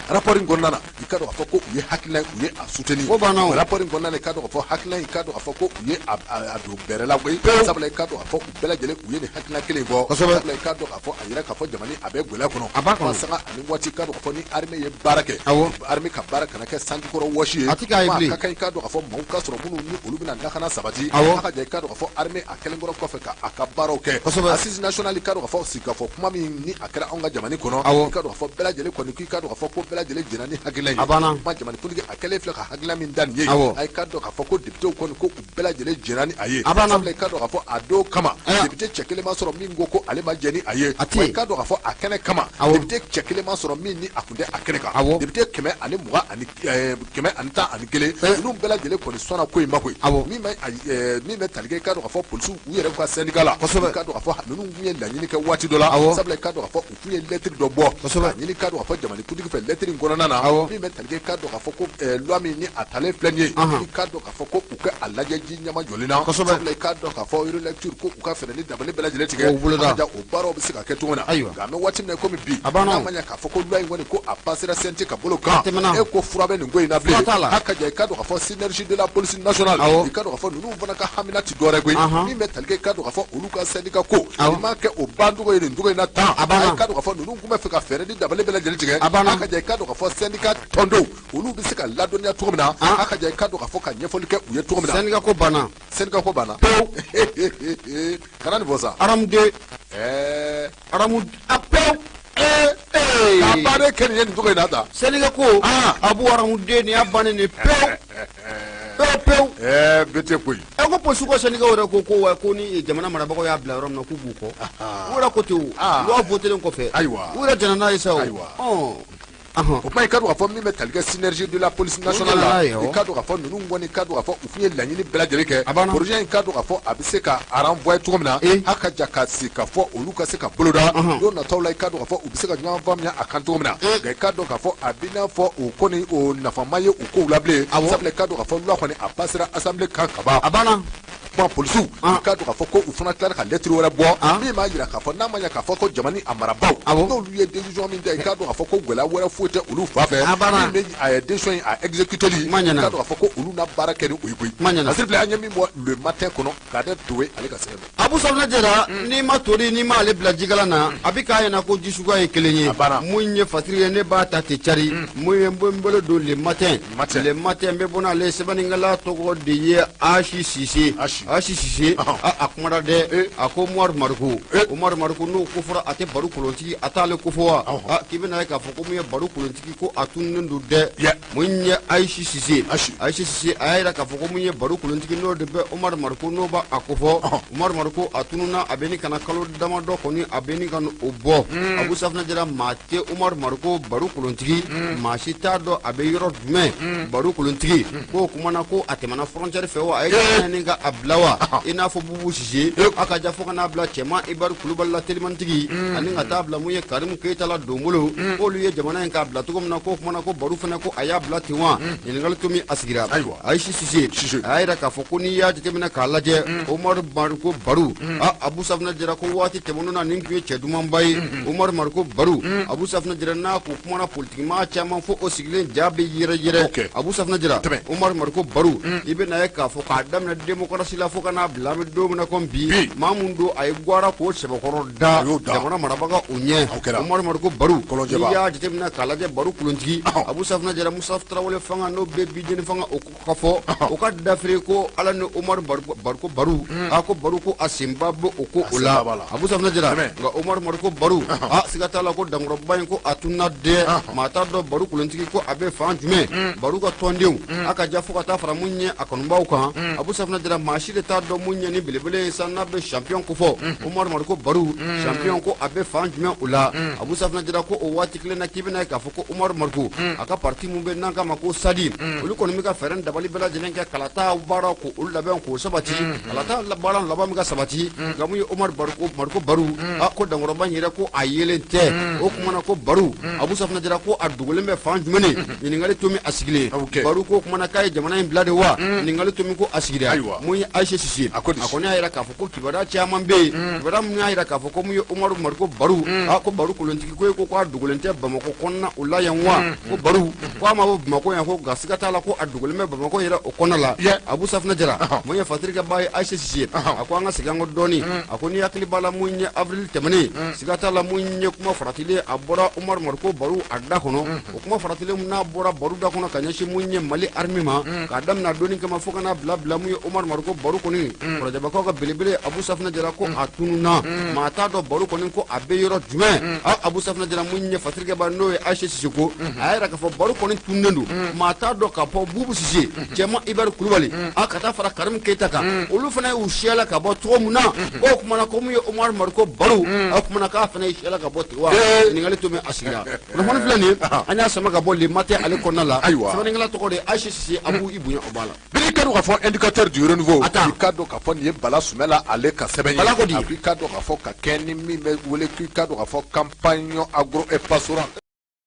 Rapport in kɔnɔna na, i ka dɔn k'a fɔ ko u ye hakilina in, u ye a soutenir. O banna o. Rapport in kɔnɔna na, i ka dɔn k'a fɔ hakilina in, i ka dɔn k'a fɔ ko u ye a don bɛrɛ la koyi. Sabula i ka dɔn k'a fɔ u bɛɛ lajɛlen u ye nin hakilina kelen in fɔ. Sabula i ka dɔn k'a fɔ a yira k'a fɔ jamana a bɛ gɛlɛya kɔnɔ. A b'a kɔnɔ. Sanga ani waati, i ka dɔn k'a fɔ ni armée ye baara kɛ, armée ka baara kana kɛ sanjikɔrɔ wɔsi ye. A ti k'a ye bilen. A ka kan i ka dɔn k'a fɔ maaw ka sɔrɔ minnu ni olu bɛna lakana sabati. A ka ja i ka dɔn k'a fɔ armée a kɛlen kɔrɔ kɔfɛ ka a ka baaraw kɛ. Assise nationale, i ka dɔn k'a fɔ sigikafɔ kuma min ni a kɛra anw ka jamana kɔnɔ, i ka dɔn k'a fɔ bɛɛ lajɛlen kɔni k'i ka dɔn k'a fɔ ko bɛɛ lajɛlen jɛnna ni hakilina ye. A banna. Kuma jamanakuntigi a kɛlen filɛ ka hakilina min da nin ye, a ye ka dɔn k'a fɔ ko députéw kɔni ko u bɛɛ lajɛlen jɛnna ni a ye. A banna. Sabula i ka dɔn k'a fɔ a don kama, député cɛ kelen ma sɔrɔ min ko ko ale ma jɛn ni a ye. A tɛ Wa i yen. ka dɔn k'a fɔ a kɛnɛ kama, député cɛ kelen ma sɔrɔ min ni a tun tɛ a kɛnɛ kan. Député kɛmɛ ani mugan ani 111, ninnu bɛɛ lajɛlen kɔni sɔnna ko in ma koyi. Min bɛ tali kɛ, i ka dɔn k'a fɔ polisiw u yɛrɛ ka syndicat la, i ka dɔn k'a fɔ ninnu tun ye laɲini kɛ waati dɔ la. Sabula i ka dɔn k'a fɔ u tun ye lettre dɔ bɔ k'a ɲini, i ka dɔn k'a fɔ jamanakuntigi fɛ lettre in kɔnɔna na, min bɛ tali kɛ, i ka dɔn k'a fɔ ko loi min ni a talen filɛ nin ye, i ka dɔn k'a fɔ ko u ka a lajɛ ji ɲɛma jɔlen na. Sabula i ka dɔn k'a fɔ relecture ko u ka fɛɛrɛ ni dabali bɛɛ lajɛlen tigɛ. O boloda. A ka ja o baaraw bɛ se ka kɛ cogo min na. Nka an bɛ waati min na komi bi, A banna n'a o. ma ɲɛ k'a fɔ ko loi in kɔni ko a passera CNT ka bolo kan, A tɛmɛna. e ko fura bɛ nin ko in na bilen. Fura t'a la. A ka ja i ka dɔn k'a fɔ synergie de la police nationale, i ka dɔn k'a fɔ ninnu fana ka hamina ti dɔwɛrɛ koyi. Min bɛ tali kɛ, i ka dɔn k'a fɔ olu ka syndicat ko nin ma kɛ o bancogo ye nin cogo in na tan. A banna. I ka dɔn k'a fɔ ninnu tun bɛ fɛ ka fɛɛrɛ ni dabali bɛɛ lajɛlen tigɛ. A banna. A ka ja i ka dɔn k'a fɔ syndicat tɔndenw olu bɛ se ka ladɔnniya cogo min na, a ka ja i ka dɔn k'a fɔ ka ɲɛfɔli kɛ u ye cogo min na. Syndicat ko banna. Syndicat ko banna. Pewu. Kana nin fɔ sa. Aramu de. Aramu a pewu. K'a bannen kɛ nin ye nin cogo in na tan. Sɛnɛkɛ ko Abu Haramuden nin y'a bannen de pewu pewu pewu. Ɛɛ bete koyi. Ɛ ko polisiw ka syndicat yɛrɛ ko ko wa ko ni jamana marabagaw y'a bila yɔrɔ min na k'u b'u kɔ. U yɛrɛ ko ten o. Loi votelen kɔfɛ. Ayiwa. U yɛrɛ jɛnna n'a ye sa o. Ayiwa. Ɔn. O kuma i ka dɔn k'a fɔ min bɛ tali kɛ synergie de la police nationale la, i ka dɔn k'a fɔ ninnu kɔni ka dɔn k'a fɔ u tun ye laɲini bɛɛ lajɛlen kɛ projet in ka dɔn k'a fɔ a bɛ se ka renvoyer cogo min na a ka ja ka se ka fɔ olu ka se ka boloda don nataw la, i ka dɔn k'a fɔ u bɛ se ka ɲɔgɔn faamuya a kan cogo min na. Nka i ka dɔn k'a fɔ a bɛ n'a fɔ o kɔni o nafama ye u kow la bilen, sabula i ka dɔn k'a fɔ loi kɔni a passera assemblée kan ka ban. A banna. Kuma polisiw i ka dɔn k'a fɔ ko u fana tilara ka lettre wɛrɛ bɔ min b'a jira k'a fɔ n'a ma ɲɛ k'a fɔ ko jamana a marabaaw n'olu ye décision min ta, i ka dɔn k'a fɔ ko gɛlɛya wɛrɛ foyi tɛ olu fan fɛ min bɛ a décision in a exécuter li, i ka dɔn k'a fɔ ko olu na baara kɛ ni o ye koyi. Parce que an ye min bɔ Le Matin kɔnɔ k'a da Towe ale ka sɛbɛn. Abu Safunɛ Jara, n'i ma tori n'i m'ale bila jikalan na, a bɛ k'a ɲɛna ko ji suguya ye kelen ye. Mun ye Fatiri ye, ne b'a ta ten cari. Mun ye n bɛ n bolo don Le Matin. Le Matin n bɛ bɔ n'ale sɛbɛnnikɛla tɔgɔ de ye Asi Sise. Asi Sise a kumana dɛ, a ko Umaru Mariko. Umaru Mariko n'o ko fɔra a tɛ baro kolontigi a t'ale ko fɔ wa? K'i bɛna ye k'a fɔ ko mun ye baro kolontigi ko a tununnen don dɛ. Mun ye Ayisi Sise. Ayisi Sise a y'a jira k'a fɔ ko mun ye baro kolontigi n'o de bɛ Umaru Mariko n'o b'a ko fɔ. Umaru Mariko a tununna a bɛ ni kana kalo damadɔ kɔni a bɛ ni ka o bɔ. Abu Safunɛ Jara, maa tɛ Umaru Mariko baro kolontigi, maa si t'a dɔn a bɛ yɔrɔ jumɛn baro kolontigi. K'o kumana ko a tɛmɛna frontière fɛ wa, a ye ni ka a bila wa, i n'a fɔ Bubu Sise a ka ja fo ka n'a bila Cɛman Ibari Kulubali la telimantigi, ani ka taa bila mun ye Karimu Keyita la donbolo, k'olu ye jamana in k'a bila cogo min na, k'o kumana ko baro fana ko a y'a bila ten wa. Ɲininkali to min a sigira. Ayisi Sise a y'a jira k'a fɔ ko n'i y'a jateminɛ k'a lajɛ Umaru Mariko baro, Abu Safunɛ Jara ko waati tɛmɛnen na nin tun ye cɛ dumanba ye. Umaru Mariko baro, Abu Safunɛ Jara n'a ko kumana politikimaa caman fo o sigilen ja bɛ yɛrɛ yɛrɛ. Abu Safunɛ Jara, Umaru Mariko baro, i bɛ na ye k'a fɔ k'a daminɛ démocratie la fo ka n'a bila an bɛ don min na komi bi, maa mun don a ye gwara k'o sɛbɛkɔrɔ da jamana marabaga o ɲɛ. Umaru Mariko baro, n'i y'a jateminɛ k'a lajɛ baro kolontigi, Abu Safunɛ Jara, Musa Tarawele fanga n'o bɛ Bijeni fanga o ka fɔ o ka dafiri ko Ala ni Umaru Mariko baro, a ko baro ko a senba bɛ o ko o la. Abu Safunɛ Jara, nka Umaru Mariko baro, a siga t'a la ko dankɔrɔba in ko a tununa dɛ, maa t'a dɔn baro kolontigi ko a bɛ fan jumɛn. Baro ka tɔndenw a ka ja fo ka taa fara mun ye a kanubaw kan. Abu Safunɛ Jara, maa si de t'a dɔn mun ye ni belebele ye sa n'a bɛ champion ko fɔ. Umaru Mariko baro champion ko a bɛ fan jumɛn o la. Abu Safunɛ Jara ko o waati kelen na k'i bɛna ye k'a fɔ ko Umaru Mariko a ka parti mun bɛ n'an k'a ma ko Sadi, olu kɔni bɛ ka fɛɛrɛ dabali bɛɛ lajɛlen kɛ kalata baara ko olu labɛn k'o sabati, kalata baara laban bɛ ka sabati. Nka mun ye Umaru Mariko baro, a ko dankɔrɔba in yɛrɛ ko a yelen tɛ. O kumana ko baro, Abu Safunɛ Jara ko a dogolen bɛ fan jumɛn? Ɲininkali to min a sigilen. Baro ko kumana k'a ye jamana in bila de wa? Ɲininkali to min ko a sigira. Mun ye Ayise Sise, a kɔni y'a jira k'a fɔ ko kibaruya caman bɛ yen, kibaruya mun y'a jira k'a fɔ ko mun ye Umaru Mariko baro, a ko baro kolontigi ko ko a dogolen tɛ Bamakɔ kɔnɔna o la yan wa? Ko baro ko a ma bɔ Bamakɔ yan, ko nka siga t'a la ko a dogolen bɛ Bamakɔ yɛrɛ o kɔnɔ la. Abu Safunɛ Jara, mun ye Fatiri ka ba ye Ayise Sise, a ko an ka segin an kɔ dɔɔni. A ko n'i hakili b'a la mun ye avril tɛmɛnen, siga t'a la mun ye kuma faratilen a bɔra Umaru Mariko baro a da kɔnɔ. O kuma faratilen mun n'a bɔra baro da kɔnɔ ka ɲɛsin mun ye Mali armée ma, k'a daminɛ donni kama fo ka n'a bila mun ye Umaru Mariko baro kɔni, kɔrɔjabakaw ka belebele Abu Safunɛ Jara ko a tununna, maa t'a dɔn baro kɔni ko a bɛ yɔrɔ jumɛn. Abu Safunɛ Jara, mun ye Fatiri ka ba n'o ye Ayise Sise ko a y'a jira k'a fɔ baro kɔni tununnen don, maa t'a dɔn k'a fɔ Bubu Sise, Cɛman Ibari Kulubali, a ka taa fara Karimu Keyita kan, olu fana y'u siyala ka bɔ cogo min na, k'o kumana ko mun ye Umaru Mariko baro, a kumana k'a fana ye siyala ka bɔ ten wa. Ɲininkali to min a sigira. Kunnafoni filɛ nin ye, an y'a sama ka bɔ Le Matin ale kɔnɔna la. Sɛbɛnnikɛla tɔgɔ de ye Ayise Sise. Abu i bonya o b'a la. Biri ka dɔn k'a fɔ indicateur du renouveau, i ka dɔn k'a fɔ nin ye Bala Sumɛla ale ka sɛbɛn ye. Bala ko di? A ko i ka dɔn k'a fɔ ka kɛ ni min bɛ wele k'i ka dɔn k'a fɔ campagne agro et pastoral.